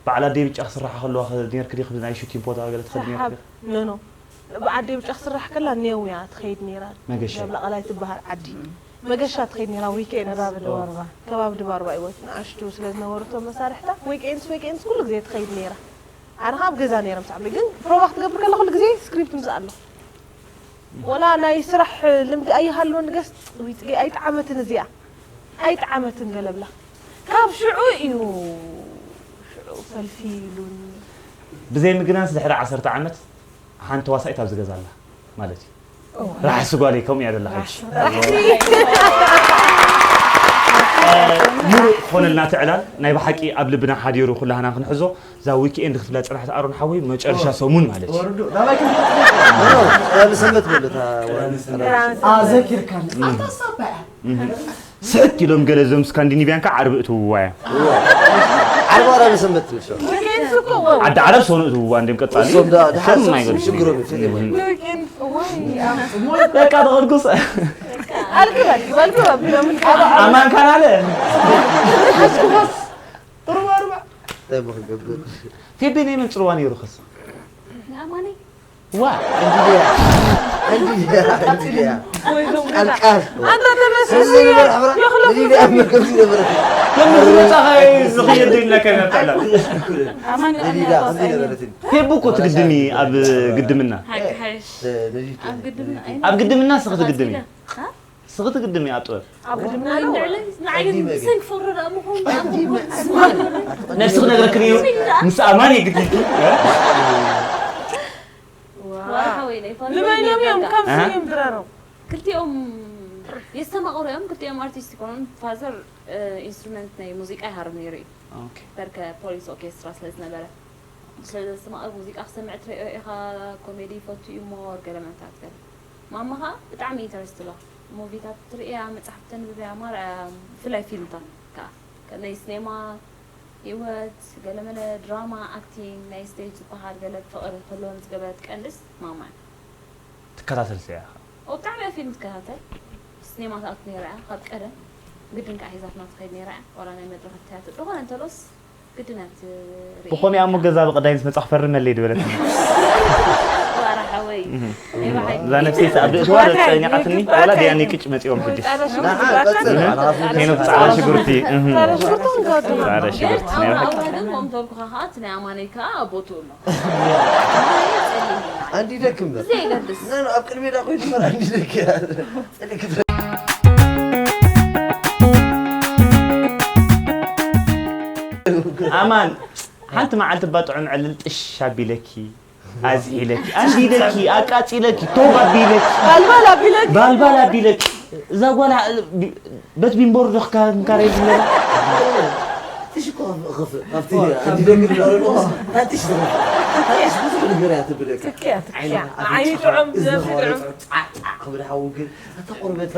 በዓል ኣደይ ብጫ ክስራሓ ከለዋ ኸ- ነርክ ዲኺ ናይ ሹቲን ቦታ ገለ ትኸዲ ነርክ ሓብ ኖኖ ብዓዲ ብጫ ክስራሕ ከላ ኔው እያ ትኸይድ ነይራ መገሻ። ላዕላይ ትበሃል ዓዲ መገሻ ትኸይድ ነይራ ዊኬንድ ከባቢ ድባርባ ከባቢ ድባርባ ይወት ንኣሽቱ ስለ ዝነበሩ እቶም መሳርሕታ ዊኬንድስ ዊኬንድስ ኩሉ ግዜ ትኸይድ ነይራ ኣነ ካብ ገዛ ነይረ ምስ ዓበይ ግን ፕሮቫ ክትገብር ከላ ኩሉ ግዜ ስክሪፕት ምስ ኣሎ ወላ ናይ ስራሕ ልምዲ ኣይሃልወን ገስ ወይ ፅጌ ኣይጠዓመትን እዚኣ ኣይጠዓመትን ገለብላ ካብ ሽዑ እዩ ሽዑ ፈልፊ ኢሉን ብዘይ ምግናንስ ድሕሪ ዓሰርተ ዓመት ሓንቲ ተዋሳኢት ኣብዚ ገዛ ኣላ ማለት እዩ ራሕሲ ጓለይ ከምኡ እያ ደላ ሕጂ ሙሉእ ክኾነልና እቲ ዕላል ናይ ብሓቂ ኣብ ልብና ሓዲሩ ኩላህና ክንሕዞ እዛ ዊክኤንድ ክትብላ ፅናሕቲ ኣሮን ሓወይ መጨረሻ ሰሙን ማለት እዩ ወርዱ ናባይ ከም ሰንበት በሉ እታ ኣዘኪርካኒ ኣታ ሳባያ ስሕት ኢሎም ገለ እዞም ስካንዲኒቪያን ከዓ ዓርቢ እትውዋ እያ ዓርቢ ቀዳሚ ሰንበት ትብል ሸው ዊኬንድስ እኮ ዓዲ ዓረብ ሰኑ እትውዋ እንዲም ቀፃሊ እሶም ዳ ድሓር ሰኑ ማይገዱ ሽግሮም እዩ ዊኬንድስ እዋይ በቃ ተቐድኩስ ኣልግብ ኣልግብ ኣልግብ ኣልግብ ኣማን ካናለ ጥሩባ ሩባ እንታይ እሞ ክገብር ፌቤ ናይ መን ፅልዋ ነይሩ ኸስ ንኣማኒ ዋ እንዲያ እንዲያ እንዲያ ቃልቃል ኣንተ ተመስሉ እዚ ነገር ኣብራ እንዲያ መርከብሲ ነበረት ከምዚ መፃኸ ዝኽየድ ኢልና ከይነብዕላ ኣማን እንዲያ ከምዚ ነበረት ፌቡ እኮ ትግድሚ ኣብ ግድምና ሓቂ ሓይሽ ነዚ ኣብ ግድምና ኣይ ኣብ ግድምና ስኽ ትግድሚ እ? ስኽ ትግድሚ ኣብ ጥበብ ኣብ ግድምና ኣይ ኣለዎ ንዕለይ ንዓይ ግን ስንክ ፈረዳ ምኹን ነብሲ ክነግረክን እዩ ምስ ኣማን የግድልኪ ዋሓወይ ናይ ፋን ንበይኖም እዮም ከምዚ ኣሃ። እዮም ድራሮም ክልቲኦም የስተማቕሩ እዮም ክልቲኦም ኣርቲስት ይኮኑን ፋዘር ኢንስትሩመንት ናይ ሙዚቃ ይሃርም ነይሩ እዩ በርከ ፖሊስ ኦርኬስትራ ስለ ዝነበረ ስለ ዘስተማቕር ሙዚቃ ክሰምዕ ትሪኦ ኢኻ ኮሜዲ ይፈቱ እዩ ሞር ገለ መንታት ገለ ማማ ኸዓ ብጣዕሚ ኢንተረስት ኣለዋ ሙቪታት ትርእያ መፅሓፍ ተንብብያ ማርያ ብፍላይ ፊልምታት ከዓ ከም ናይ ስኔማ ህይወት ገለመለ ድራማ ኣክቲንግ ናይ ስቴጅ ዝበሃል ገለ ፍቕሪ ክህልወን ዝገበረት ቀንድስ ማማ እያ ትከታተል ስያ ኦ ብጣዕሚ እያ ፊልም ትከታተል ስኔማ ትኣቱ ነይራ እያ ካብ ቀደም ግድን ከዓ ሒዛትና ትኸይድ ነይራ እያ ዋላ ናይ መድረኽ ትያትር ዝኾነ እንተሎስ ግድን እያ ትርኢ ብኾሚኣ እሞ ገዛ ብቐዳይ ምስ መጻ ክፈርመለይ ድበለት ዋራ ሓወይ እዛ ነፍሰይ ኣብ ርእሲ ዋላ ጸኒቓትኒ ዋላ ድያኒ ቅጭ መጺኦም ሕጂ ሄኖክ ጻዕዳ ሽጉርቲ እህ፣ ጻዕዳ ሽጉርቲ ናይ ብሓቂ ኣውራ ግን ከምቶም ክኻ ከዓ እቲ ናይ ኣማነይ ከዓ ኣብ ቦትኡ ኣሎ ኣንዲደኪ እምበር። ዘይገድስ። ኖ፣ ኖ፣ ኣብ ቅድሚ ዳ ኮይኑ እምበር ኣንዲደኪ። ኣማን፣ ሓንቲ መዓልቲ እባ ጥዑም ዕልል ጥሽ ኣቢለኪ፣ ኣዝሒለኪ፣ ኣንዲደኪ፣ ኣቃጺለኪ፣ ቶብ ኣቢለኪ፣ ባልባል ኣቢለኪ። ባልባል ኣቢለኪ። እዛ ጓል ቢ-፣ በት ቢንቦር ዶ ክካ-፣ ክንካረ ዝብለና? ትሽ እኮ ከፍ-፣ ከፍ-፣ ካብቲ ኣንዲደኪ ዝበለሉ፣ ታትሽ ዝኸፍ-፣ ታትሽ ብዙሕ ነገር እያ ትብለካ። ትክያ፣ ትክያ። ዓይንኻ ንዓይኒ ጥዑም፣ እዝንኻ ነብሲ ወረ ጥዑም። ጻዕ፣ ጻዕ ክብል ሓው ግን፣ እታ ቁርበት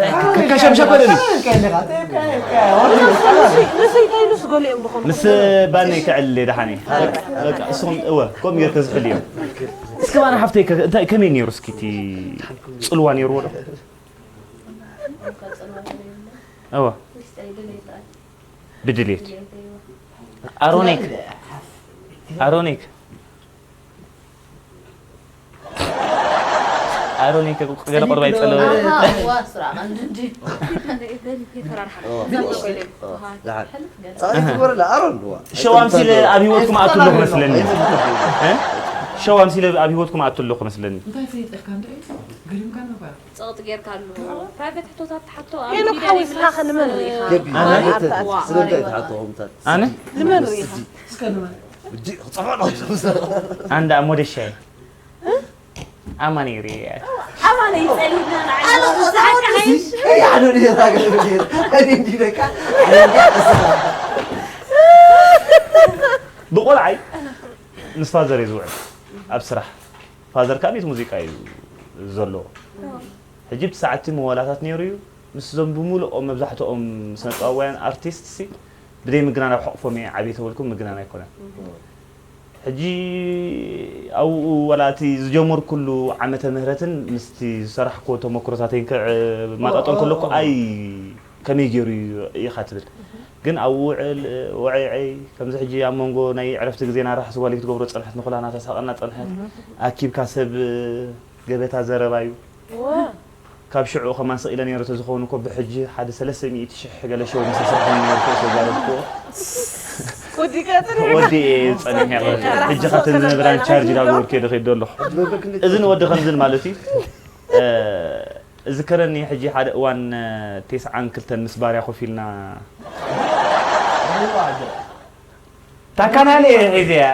ከሸምሸም በለኒ። ከይልኻ፣ ከይልኻ፣ ከይልኻ። ንሰይ እንታይ ኢሉስ ገሊኦም ዝኾኑ ምስ ባነይ ክዕልል እየ ደሓን እየ። በቃ፣ እሱኹም፣ እወ፣ ከምኡ ጌርካ ዝሕል እዮም። እስከ ባና ሓፍተይ፣ ከ-፣ እንታይ፣ ከመይ ነይሩ እስኪ እቲ ጽልዋ ነይርዎ ዶ? እወ። ብድሌት። ኣሮኒክ። ኣሮኒክ። ኣሮኒክ ገለ ቁርባ ይጸለወ። ኣሃ፣ እዋ፣ ስራ ቀንዲ እንጂ። ጸቕጢ ትግበረላ፣ ኣሮን ድዋ። ሸው ኣምሲለ ኣብ ህይወትኩም ኣቱ ኣለኹ መስለኒ። እ? ሸው ኣምሲለ ኣብ ህይወትኩም ኣቱ ኣለኹ መስለኒ። እንታይ ፈይጠካ እንደ ገሪምካ ነበር? ጸቕጢ ጌርካ ኣሎ። ፕራይቬት ሕቶታት ትሓቶ ኣብ ሄኖክ ሚድያ ሓወይ፣ ንስኻ ኸ ንመን ርኢኻ? ገቢ፣ ኣነ? ማለት ዋ፣ ስለምንታይ ዋ። ትሓቶ ከምታት? ኣነ? ንመን ርኢኻ? እስከ ንመን? ብጂ፣ ክጸፍዕ ነው። ኣንዳ ሞደሻይ። ኣማን ይርየ። ኣማን ይጸሊና ንዓይ። ኣነ ዝሓቂ ሓይሽ። ኣይ፣ ኣነ ድየ ታገለ ብጌር። ኣነ እንዲ ደቃ። ኣነ እንዲ ደቃ። ብቆልዓይ ምስ ፋዘር እየ ዝውዕል ኣብ ስራሕ። ፋዘር ከዓ ቤት ሙዚቃ እዩ ዘለዎ። ሕጂ ብሰዓቲ መዋላታት ነይሩ እዩ። ምስዞም ብምሉኦም መብዛሕትኦም ስነጥበባውያን ኣርቲስት ሲ ብደይ ምግናን ኣብ ሕቕፎም እየ ዓብየ ተበልኩ ምግናን ኣይኮነን። ሕጂ ኣብኡ ዋላ እቲ ዝጀመርኩሉ ዓመተ ምህረትን ምስቲ ዝሰራሕክዎ ተመክሮታተይን ክማጣጠን ከለኩ ኣይ ከመይ ገይሩ እዩ ኢኻ ትብል። ግን ኣብ ውዕል ወዐይዐይ ከምዚ ሕጂ ኣብ መንጎ ናይ ዕረፍቲ ግዜና ራሕሲ ጓለይ ክትገብሮ ጸንሐት፣ ንኹላና ተሳቐና ጸንሐት። ኣኪብካ ሰብ ገበታ ዘረባ እዩ። ካብ ሽዑ ከማን ስቕ ኢለ ነይረ ተዝኸውን እኮ ብሕጂ ሓደ ሰለስተ ሚእቲ ሽሕ ገለ ሸው ምስ ዝሰርሐኒ ነይሩ ክእ ዘረብክዎ። ወዲእካ ጽኒሕ። ወዲኤ ጸኒሐ። ሕጂ ኻተን ዝነብራን ቻርጅ ዳገበርኩ እየ ዝኸይድ ዘለኹ። እዝን ወዲ ከምዝን ማለት እዩ። እ፣ እዝከረኒ ሕጂ ሓደ እዋን፣ እ፣ ቴስዓን ክልተን ምስ ባርያ ኮፍ ኢልና ታካናሊ ሒዝያ።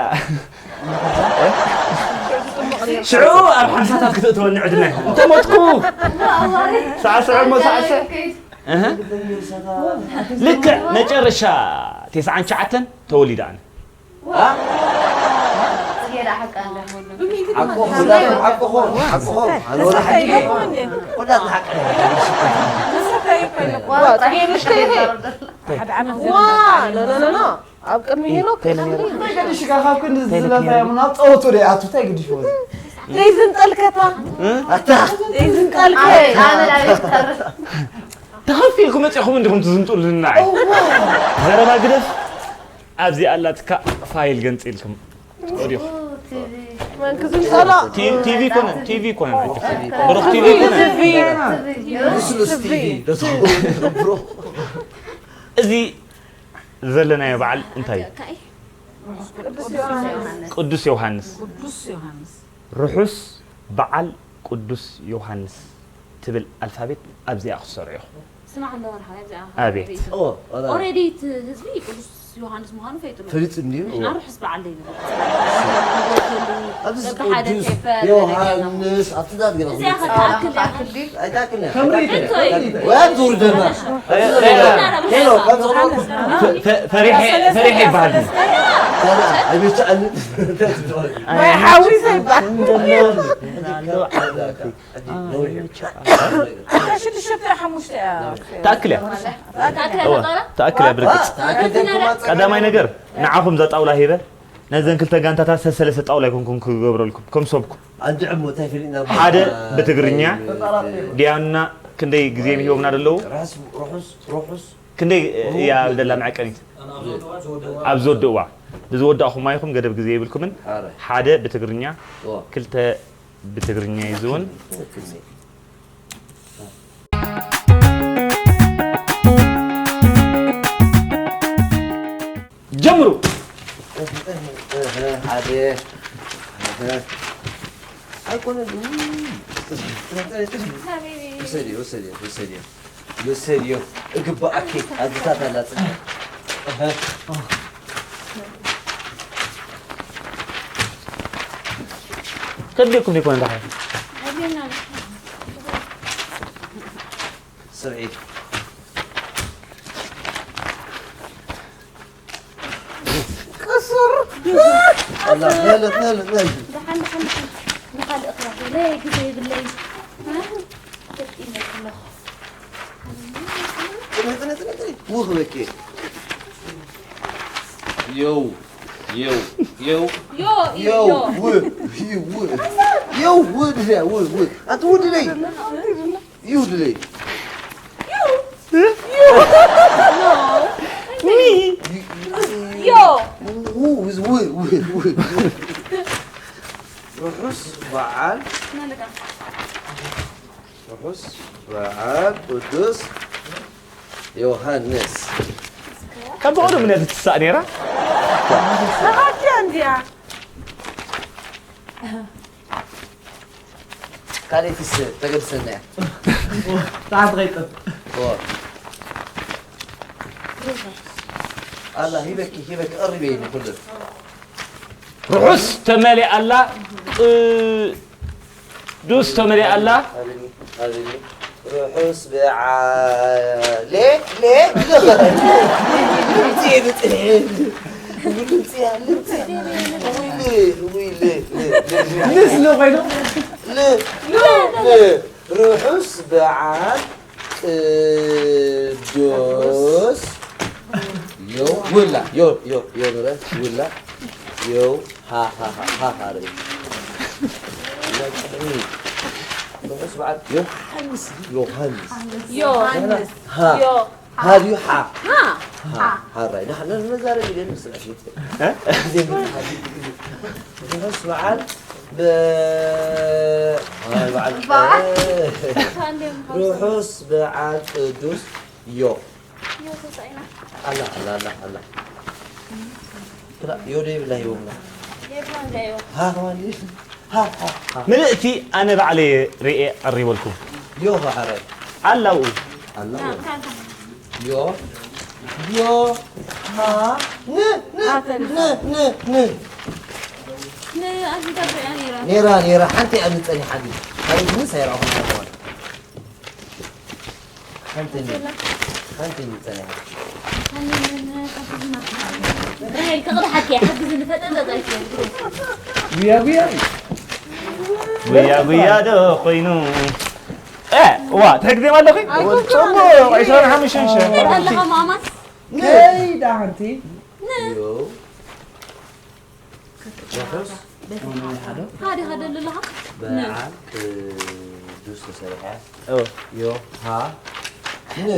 ሽዑ ኣብ ሓምሳታት ክትእትወኒ ዕድመ። እንተ ሞትኩ። ሳዕስዕ እሞ ሳዕስዕ። እህ። ልክዕ መጨረሻ ቴስዓን ትሽዓተን ተወሊደ ኣነ። ዋ። ጽጌረዳ ሓቃ እንዳ። ሓቅኹም፣ ኩላትኩም ሓቅኹም፣ ሓቅኹም። ኣነ ወላ ሓቂ። ኩላትና ሓቂ። ዋ፣ ጽጌ ንእሽተይ። ሓደ ዓመት ዋ፣ ኖ፣ ኖ፣ ኖ፣ ኖ። ኣብ ቅድሚ ሄኖክ እንታይ ገዲሽካ ካብ ክንዲ ዝለፋ እዮም ናብ ጸወቱ ዶ ይኣቱ? እንታይ ገዲሽዎ? ዘይዝንጠልከታ። ኣታ። ዘይዝንጠልከ። ኣመል ኣበይ ትተርፍ? ተኸፊልኩም መጺኹም እንዲኹም ትዝንጡልና። ዘረባ ግደፍ። ኣብዚ ኣላትካ ፋይል ገንጺልኩም። ኦዲዮ። መን ክዝንጠሎ? ቲ-፣ ቲቪ ኮነ፣ ቲቪ ኮነ ናቸው። ብሩኽ ቲቪ ኮነ። ቲቪ። ልስሉስ ቲቪ። ብሮ። እዚ ዘለናዮ በዓል እንታይ እዩ? ቅዱስ ዮሃንስ። ቅዱስ ዮሃንስ። ቅዱስ ዮሃንስ። ርሑስ በዓል ቅዱስ ዮሃንስ ትብል ኣልፋቤት ኣብዚኣ ክትሰርዑ ኢኹም። ስማዕ እንዶ ወርሓዊ ኣብዚኣ ኣቤት። ኦ፣ ኦረዲ እቲ ህዝቢ ቅዱስ ዮሃንስ ምዃኑ ፈሊጡ ኣሎ። ፈሊጡ እንድዩ። ንሕና ርሑስ በዓል ዘይንብል። ኣብዚ በብሓደ ቅዱስ ቴፐ፣ ዮሃንስ፣ ኣብቲ ዛት ገለ እዚኣ ክትኣክል እያ። ኣይትኣክል እያ። ከምሪ፣ ከምሪ። ወይ ኣብ ዙር ደማ። ሄሎ፣ ካብ ጸሎት ፈ-፣ ፈ-፣ ፈሪሐ፣ ፈሪሐ ይበሃል። ኣይበቻ ኣለ። ማይ ሓዊ ዘይበሃል። ሽዱሽተ ሓሙሽተ እያ። ተኣክል እያ። ተኣክል እያ። እዋ፣ ተኣክል እያ ብርግጽ። ተኣክል እያ። ቀዳማይ ነገር ንዓኹም እዛ ጣውላ ሂበ ነዘን ክልተ ጋንታታት ሰሰለሰ ጣውላ ኣይኮንኩን ክገብረልኩም ከም ሰብኩም። ኣንድዕሞ እንታይ ፈሊጥና ሓደ ብትግርኛ ዲያና ክንደይ ግዜ ሂቦምና ደለዉ? ርሑስ፣ ርሑስ፣ ርሑስ። ክንደይ እያ ደላ መዐቀኒት? ኣብ ዝወድእዋ። ብዝወዳእኹማ ኢኹም ገደብ ግዜ የብልኩምን። ኣረ። ሓደ ብትግርኛ፣ እዋ። ክልተ ብትግርኛ እዩ ዝውን። ጀምሩ። ሓደ፣ ሓደ። ኣይኮነን። ውሰድዮ፣ ውሰድዮ፣ ውሰድዮ። ውሰድዮ። እግባኣኪ። ኣዝታት ኣላ ጽድቂ። እህ። ከድልየኩም ዘይኮነ ደሓር። ስርዒት። ቅሱር። ኣላ፣ ነለ፣ ነለ፣ ነለ። ደሓን፣ ደሓን፣ ደሓን። ንኻልእ ክረኽበለይ ግዜ የብለይ። እ? ደቂነ ኣለኹ። ጥነ፣ ጥነ፣ ጥነ፣ ጥነ። ውኽ በቂ። የው፣ የው፣ የው። ዮ፣ ዮ። የው፣ ው፣ ው። የው፣ ው፣ ድያ፣ ው፣ ው። ኣንቲ ውድ ነይ። You today. You? You? No. Me? You, you, Yo. Who is who? Who, who, who? ርሑስ በዓል። ርሑስ በዓል ቅዱስ ዮሃንስ። ካብ ብቐደሙ ነቲ ትሳእ ነይራ። ሰሓትያ እንዲያ። ካልኣይትስ ተገድሰና እያ። ሰዓት ኸይጠፍ። ኦ። ኣላ፣ ሂበኪ፣ ሂበኪ፣ ቀሪበ ኢሉ ኩሉ። ርሑስ ተመሊኣ ኣላ፣ ቅዱስ ተመሊኣ ኣላ። ሃብኒ፣ ሃብኒ። ርሑስ በዓል። ሌ፣ ሌ፣ ልምፂ፣ ልምፂ። ልምፂ፣ ልምፂ። ውይ፣ ሌ፣ ውይ፣ ሌ፣ ሌ፣ ሌ። ንስ ሎ ኮይኑ? ል፣ ል፣ ል። ርሑስ በዓል ቅዱስ ዮ፣ ውላ፣ ዮ፣ ዮ፣ ዮ፣ ንረ፣ ውላ፣ ዮ፣ ሃ፣ ሃ፣ ሃ፣ ሃ፣ ሃ፣ ርእ። ርሑስ በዓል ዮሃንስ፣ ዮሃንስ። ዮ። ሃ። ዮ። ሃ ድዩ ሓ? ሃ። ሃ። ሃ። ሃራይ። ንሓ-፣ ን-፣ ንዛረብ ኢለ ንስራሕ። እ? ርሑስ በዓል ብ-፣ ኣይ፣ በዓል ባ-፣ እ፣ ርሑስ በዓል ቅዱስ ዮ። ዮ ተሳኢና። ኣላ፣ ኣላ፣ ኣላ፣ ኣላ። ክላ-፣ ዮ ዶ ይብላ ይብላ? የብላን ዳዮ። ሃ፣ ሃ፣ ሃ፣ ሃ፣ ሃ። ምልእቲ ኣነ ባዕለይ ርእየ ቀሪበልኩም። ዮ፣ ሃ፣ ሓራይ። ኣላው። ኣላው። ዮ፣ ዮ፣ ሃ፣ ን፣ ን፣ ን፣ ን፣ ን። ንኣዝንታ ብሪኣ ነይራ። ነይራ፣ ነይራ። ሓንቲ እያ ዝጸኒሓ ግን። ካልእ ግን ሳይረኣኹም ተኸዋል። ሓንቲ ን-፣ ሓንቲ ንጸኒሓ። ራሄል፣ ክቕድሓኪ እያ፣ ሓግዝኒ፣ ፈጠን በል። ጉያ፣ ጉያ። ጉያ፣ ጉያ ዶ ኮይኑ? እ፣ ዋ፣ ትሕግዜም ኣለኺ? ኣይኮንኩን። ጽቡቕ፣ ዕስራን ሓሙሽተን ሺሕ። ኣለኻ ማማስ? ከይዳ ሓንቲ። ን-፣ ዮ። ርሑስ ሓደ ሓደ ኣለኻ? በዓል ቅዱስ ተሰርሐ። ኦ። ዮ፣ ሃ፣ ን።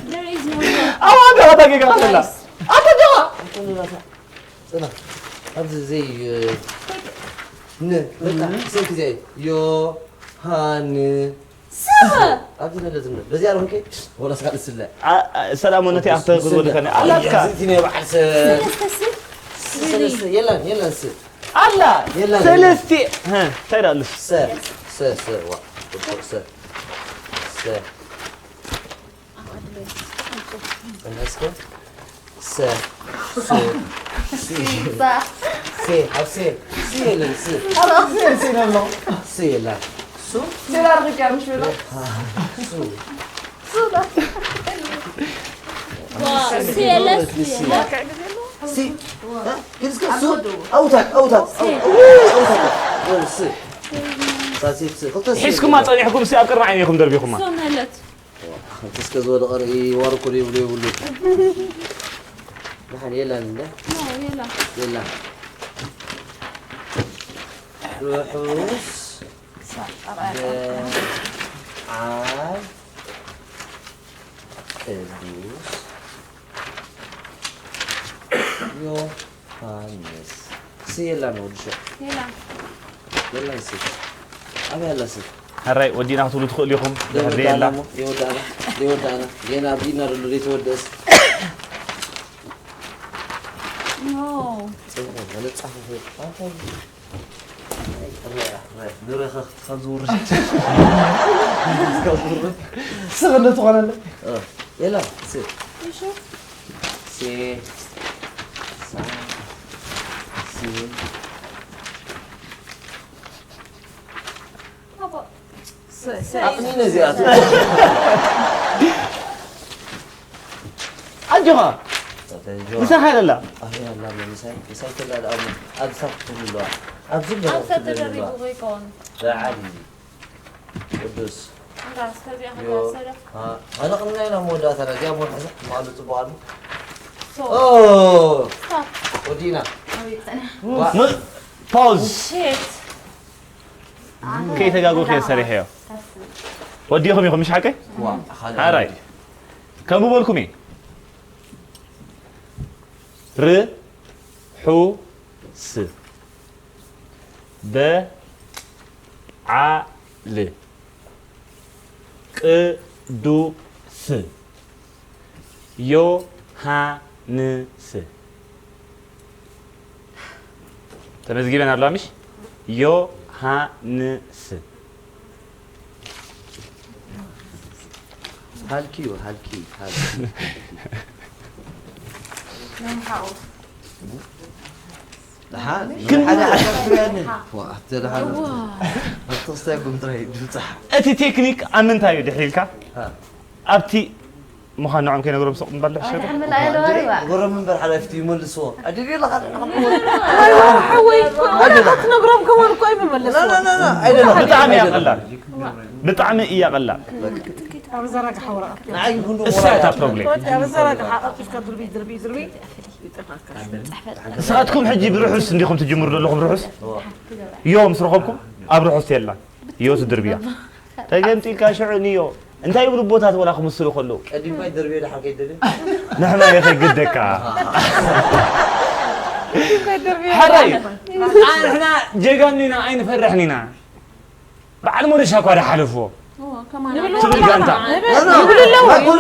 There is no ዮ። ኣዋ፣ ደኻ ዳጌጋ ከላ። ኣታ ደኻ። ጽና። ኣብዚ ዘይ፣ ን። በቃ፣ ን። ስንት ጊዜ? ዮ፣ ሃ፣ ን። ስም! ኣብዚ ነለ ዝም በል። በዚኣ ሮንኬ ወላ ስጋ ልስለ። አ-፣ አ-፣ ሰላም ወነቲ ኣፍተ ግዝወ ድኸነ። ኣላትካ። እዚ ናይ በዓል ሰ-፣ ሰለስተ ስም? ሰለስተ፣ የላን፣ የላን ስ-፣ ኣላ። የላን፣ ሰለስተ። የላን። ሀ፣ እንታይ ዳሉስ? ሰ፣ ሰ፣ ሰ፣ ዋ። ሰ፣ ሰ። እስከ ሰ፣ ሱ፣ ሲ፣ ሳ። ሴ፣ ኣብ ሴ፣ ሲ የለን፣ ስ። ኣብ ሴ፣ ሲ ነሎ። ሲ የለን። ሱ። ሴ ላርግጫ ምሽ ብሎ። ሱ። ሱ ላ። ዋ፣ ሲ የለን፣ ሲ የለን። ሲ። እ? ግን እስከ ሱ። ኣውታት፣ ኣውታት። ሲ። ኣው-፣ ኣውታት። እ፣ ስ። ሳልሴት ስ። ክልተ ስ ሒዝኩማ የለን። ጸኒሕኩም ሲ ኣብ ቅድሚ ዓይኒ ኢኹም ደርቢኹማ። ሶ ማለት። እቲ እስከ ዝወደቐ ርእይ ዋርኮ ዶ ይብሉ የብሉ። ደሓን የላን እንደ? ኖ፣ የላ። የላ። ርሑስ በዓል ቅዱስ ዮሃንስ። ሲ የላን ወዲ ሸ-፣ የላን። የላን ሲ። ኣበይ ኣላ ሲ? ሕራይ ወዲእና ክትብሉ ትኽእሉ ኢኹም። ድሕር ዘይወዳእና የላ። እሞ፣ ዘይወዳእና፣ ዘይወዳእና። ጌና ኣብ ኢድና ዘሎ ዘይተወደእስ። ጽቡቕ፣ ንጻፉ። ንረኸ ክትካ ዝውርድ። ስቕ እንደ ትኾነለ። እ፣ የላ፣ ሲ። እሺ። ሲ። ሳ። ሲ። ኣቦ። ሲ፣ ሲ። ኣቕኒ ነዚኣቱ። ኣጆኻ። ኣጆኻ። ምሳኻ ይለላ። ኣይ፣ ኣላ፣ ምሳይ፣ ምሳይ ትላ፣ ኣብ፣ ኣብ ሳት ትብልዋ። ኣብ ዝም ኣብ ሳት ትብልዋ። ተደሪቡ ከይከውን። በዓል እዩ። ቅዱስ። እንዳ፣ እስከዚኣ ዮ። ከይወሰደ። አ-፣ ኣነ ቅድሚያ ኢና መወዳእታ፣ እዚኣ መወዳእታ፣ ማሉ ጽቡቕ ኣሎ። ሶ። ኦ! ስታፕ። ወዲእና። ኣቤት፣ ጸኒሕ። ዋ። ም-፣ ፓውዝ። ሼት። ከይተጋጎ ከየ ሰሪሐዮ። ወዲኹም ኢኹም፣ ምሽ ሓቀይ? ዋ፣ ሓደ ሓራይ። ከምኡ በልኩም እየ። ርሑስ በዓል ቅዱስ ዮሃንስ። ተመዝጊበን ኣለዋ፣ ምሽ? ዮሃንስ። ሃልኪ እዩ፣ ሃልኪ፣ ሃልኪ። ደሓን፣ ግን ሓደ ሓደ ክፍልያኒ። ዋ፣ ኣብቲ ደሓን። ኣብቲ ክስታይ ቁም ጥራይ እዩ፣ ድምጻ። እቲ ቴክኒክ ኣብ ምንታይ እዩ ድሕሪልካ? ሃ። ኣብቲ ምዃን ንዖም ከይነግሮም ስቕ ምባል ዶ ይሻል? ኣይትሓምል፣ ኣየለዋሪዋ። ግበሮም እምበር ሓላፊት ይመልስዎ። ኣደልየ ኣለኻ፣ ንዓኹም። ኣይዋ፣ ሓወይ፣ ኣይዋ፣ ኣይዋ። ክትነግሮም ከማን እኮ ኣይምመለስዎ። ና፣ ና፣ ና፣ ና፣ ኣይደለም። ብጣዕሚ እያ ኣይደለም። ቀላል። ብጣዕሚ እያ ቀላል። ኣብ ዘረግሓ ወረቐት። ንዓይ ይኹን ዶ እሳ እታ ወረቐት? ፕሮብሌም። ወጥ ኣብ ዘረግሓ ቀልጢፍካ ድርቢ፣ ድርቢ፣ ድርቢ። ይጠፋካ። ንስኻትኩም ሕጂ ብርሑስ እንዲኹም ትጅምሩ ዘለኹም ርሑስ? እዎ። ዮ ምስ ረኸብኩም ኣብ ርሑስ የላን። ዮ ትድርብያ። ተገምጢልካ ሽዑ ንዮ። እንታይ ይብሉ ቦታት ወላ ክምስሉ ከለዉ? ቀዲምካ ይደርብዮ ደሓር ከይደልዮ? ንሕና እየ ከይግደካ። ሓራይ፣ ንሕና ጀጋኑ ኢና፣ ኣይንፈርሕን ኢና። በዓል ሞሪሻ እኳ ደሓለፍዎ። ትብል ጋንታ። ይብሉ ኣለዉ። ይብሉ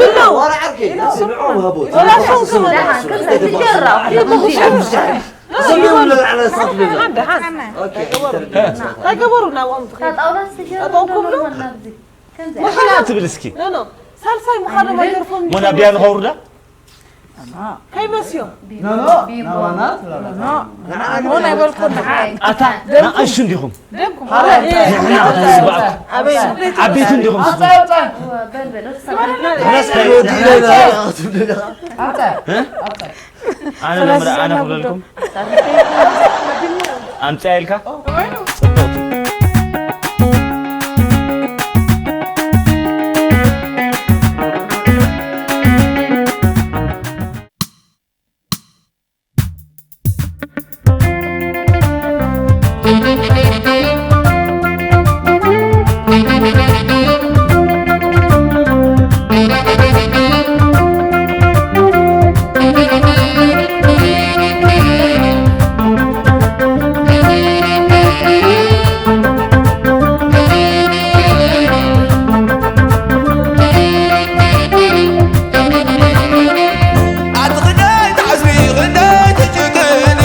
ኣለዉ። ወላ ዓርከይ፣ ንዕኦም ሃቦት። ወላ ሶም ከማን። ደሓን፣ ከምዚ ትጀራ። ደሓን፣ ደሓን። ኦኬ። እንታይ ገበሩ ናብኦም ትኸይድ? ጠጠውኩም ዶ? ከምዚ። ወሓላ ትብል እስኪ። ኖ፣ ኖ። ሳልሳይ ምዃኖም ኣይተርፎም። ሞና ቢያ ንኸውርዳ? ከይመስዮም። ኖ፣ ኖ፣ ናባና ትብላለች። ኖ፣ ኖ፣ ኣይበልኩን። ኣታ፣ ንኣሹ እንዲኹም። ደምኩም። ንሕና ክትዝባእኩም። ኣበይ? ዓበይቲ እንዲኹም። ኣውጻ፣ ኣውጻ። በል፣ በል፣ ኣውጻ። ንሕናስ ከይወዲ ኢለ ኢለ። ኣውጻ። እ? ኣውጻ። ኣነ ስለዚ ለምረ ኣነ ዘናጉዶ። ክብለልኩም። ኣምጽያ ኢልካ? ጽቡቕ። ኣቲ ክንደይ ትዓዝቢ፣ ክንደይ ትጭክኒ።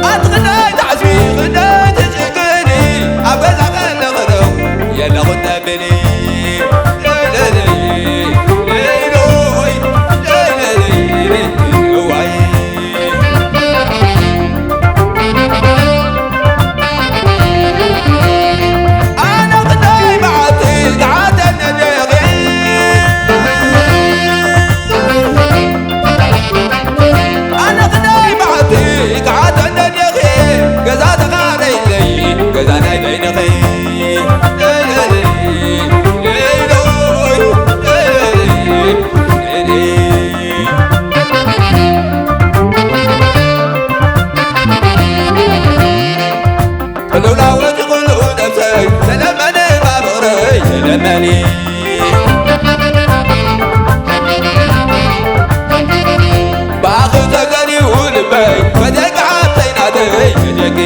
ኣቲ ክንደይ ትዓዝቢ፣ ክንደይ ትጭክኒ። ኣብ ገዛ ከለኺ ዶ የለኹን ተብሊ። እዋይ። ኣነ ክንደይ መዓልቲ ትዓደኒ ዲኺ? ኣነ ክንደይ መዓልቲ ትዓደኒ ዲኺ? ገዛ ተኻረይለይ፣ ገዛ ናይ በይንኺ። ቅልውላው ወዲቑሉ ነብሰይ፣ ተለመኒ ባፍቕረይ፣ ተለመኒ። ብኣኺ ተገኒኡ ልበይ፣ ፈደቂ ሓብተይ ናተይ፣ ፈደቂ።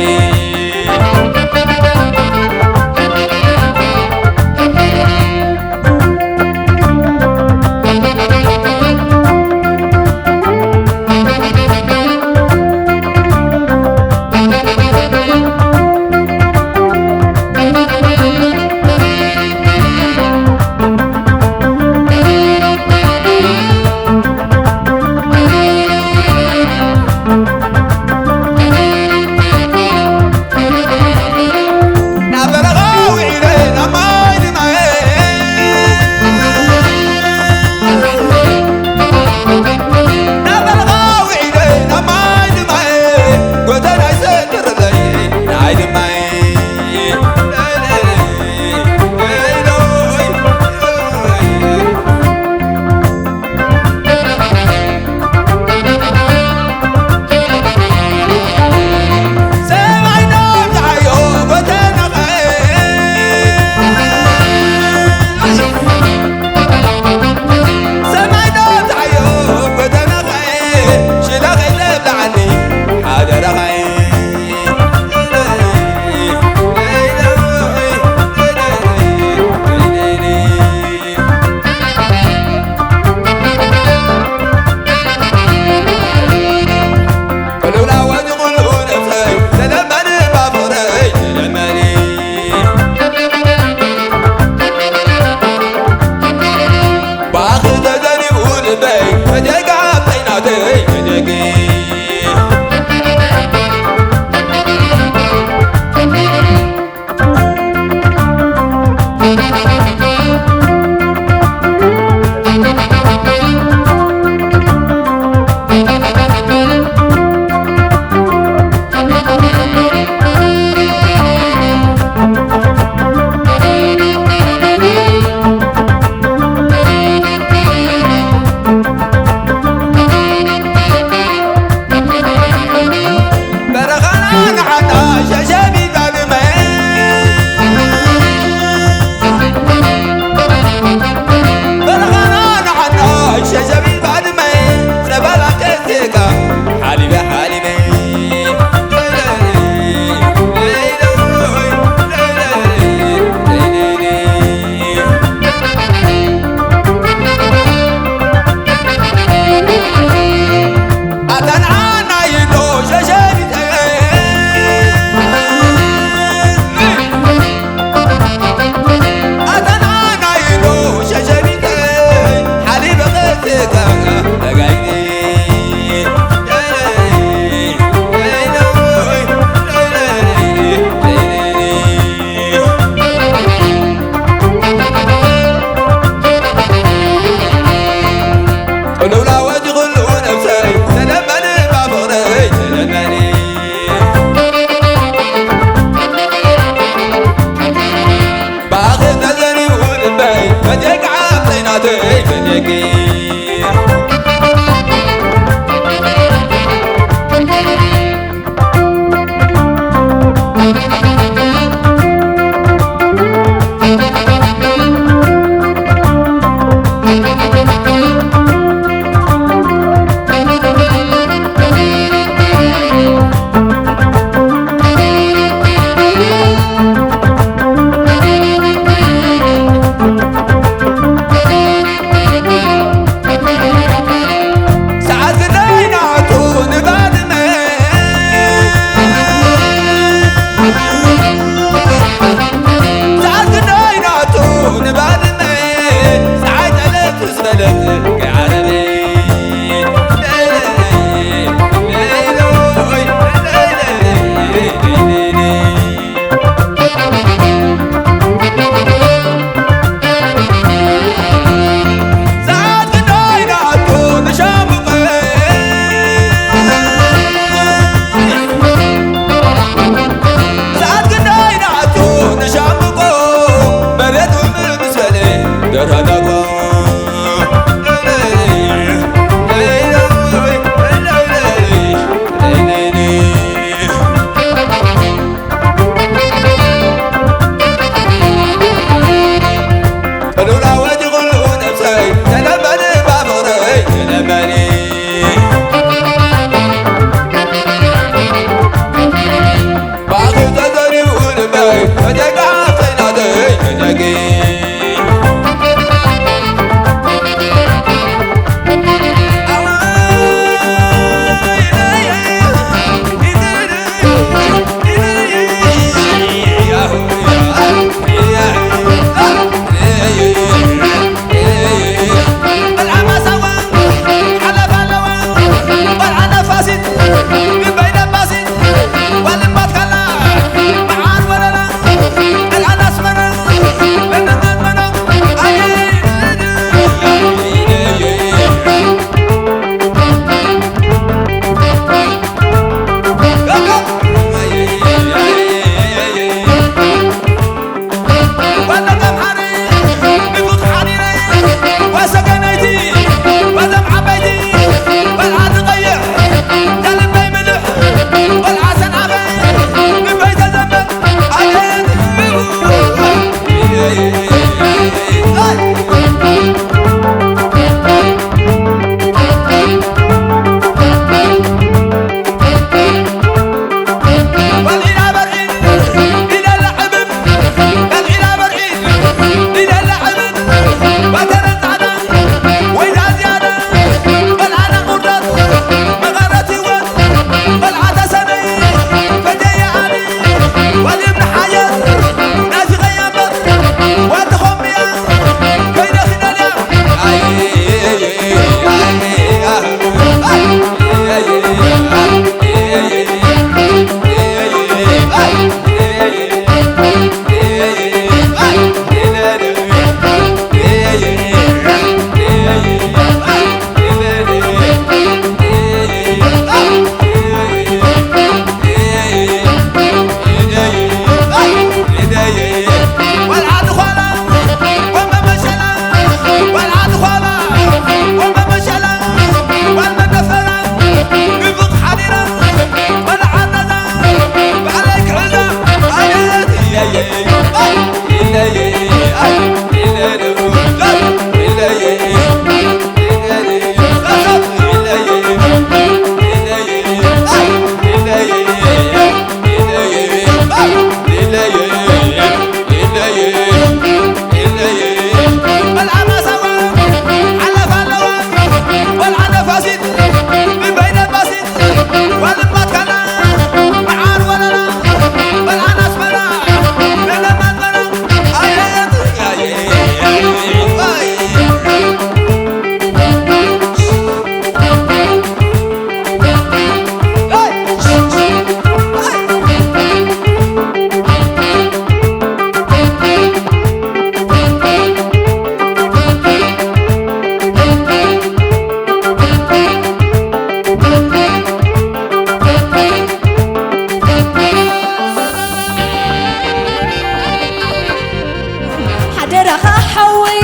ሓደራኻ ሓወይ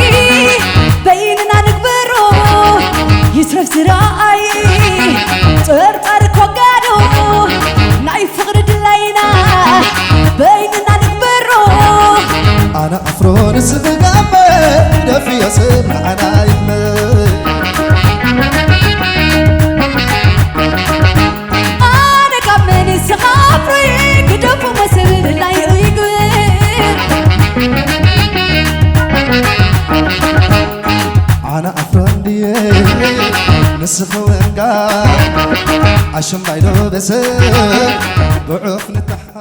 በይንና ንግበሮ ይትረፍ ዝረኣይ ጠርጣር ኮጋዶ ናይ ፍቕሪ ድላይና በይንና ንግበሮ ኣነ ኣፍሮ ንስብጋበ ደፍዮ ሰብ ንዓና ይሕመ ኣነ ካብ መን ስኻፍሪ ግደፉ መስል ናይ ይግብር ኣነ ኣፍራንድየ ንስኺ ወንጋ ኣሽምባይዶ በሰ ብዑፍ ንተሓ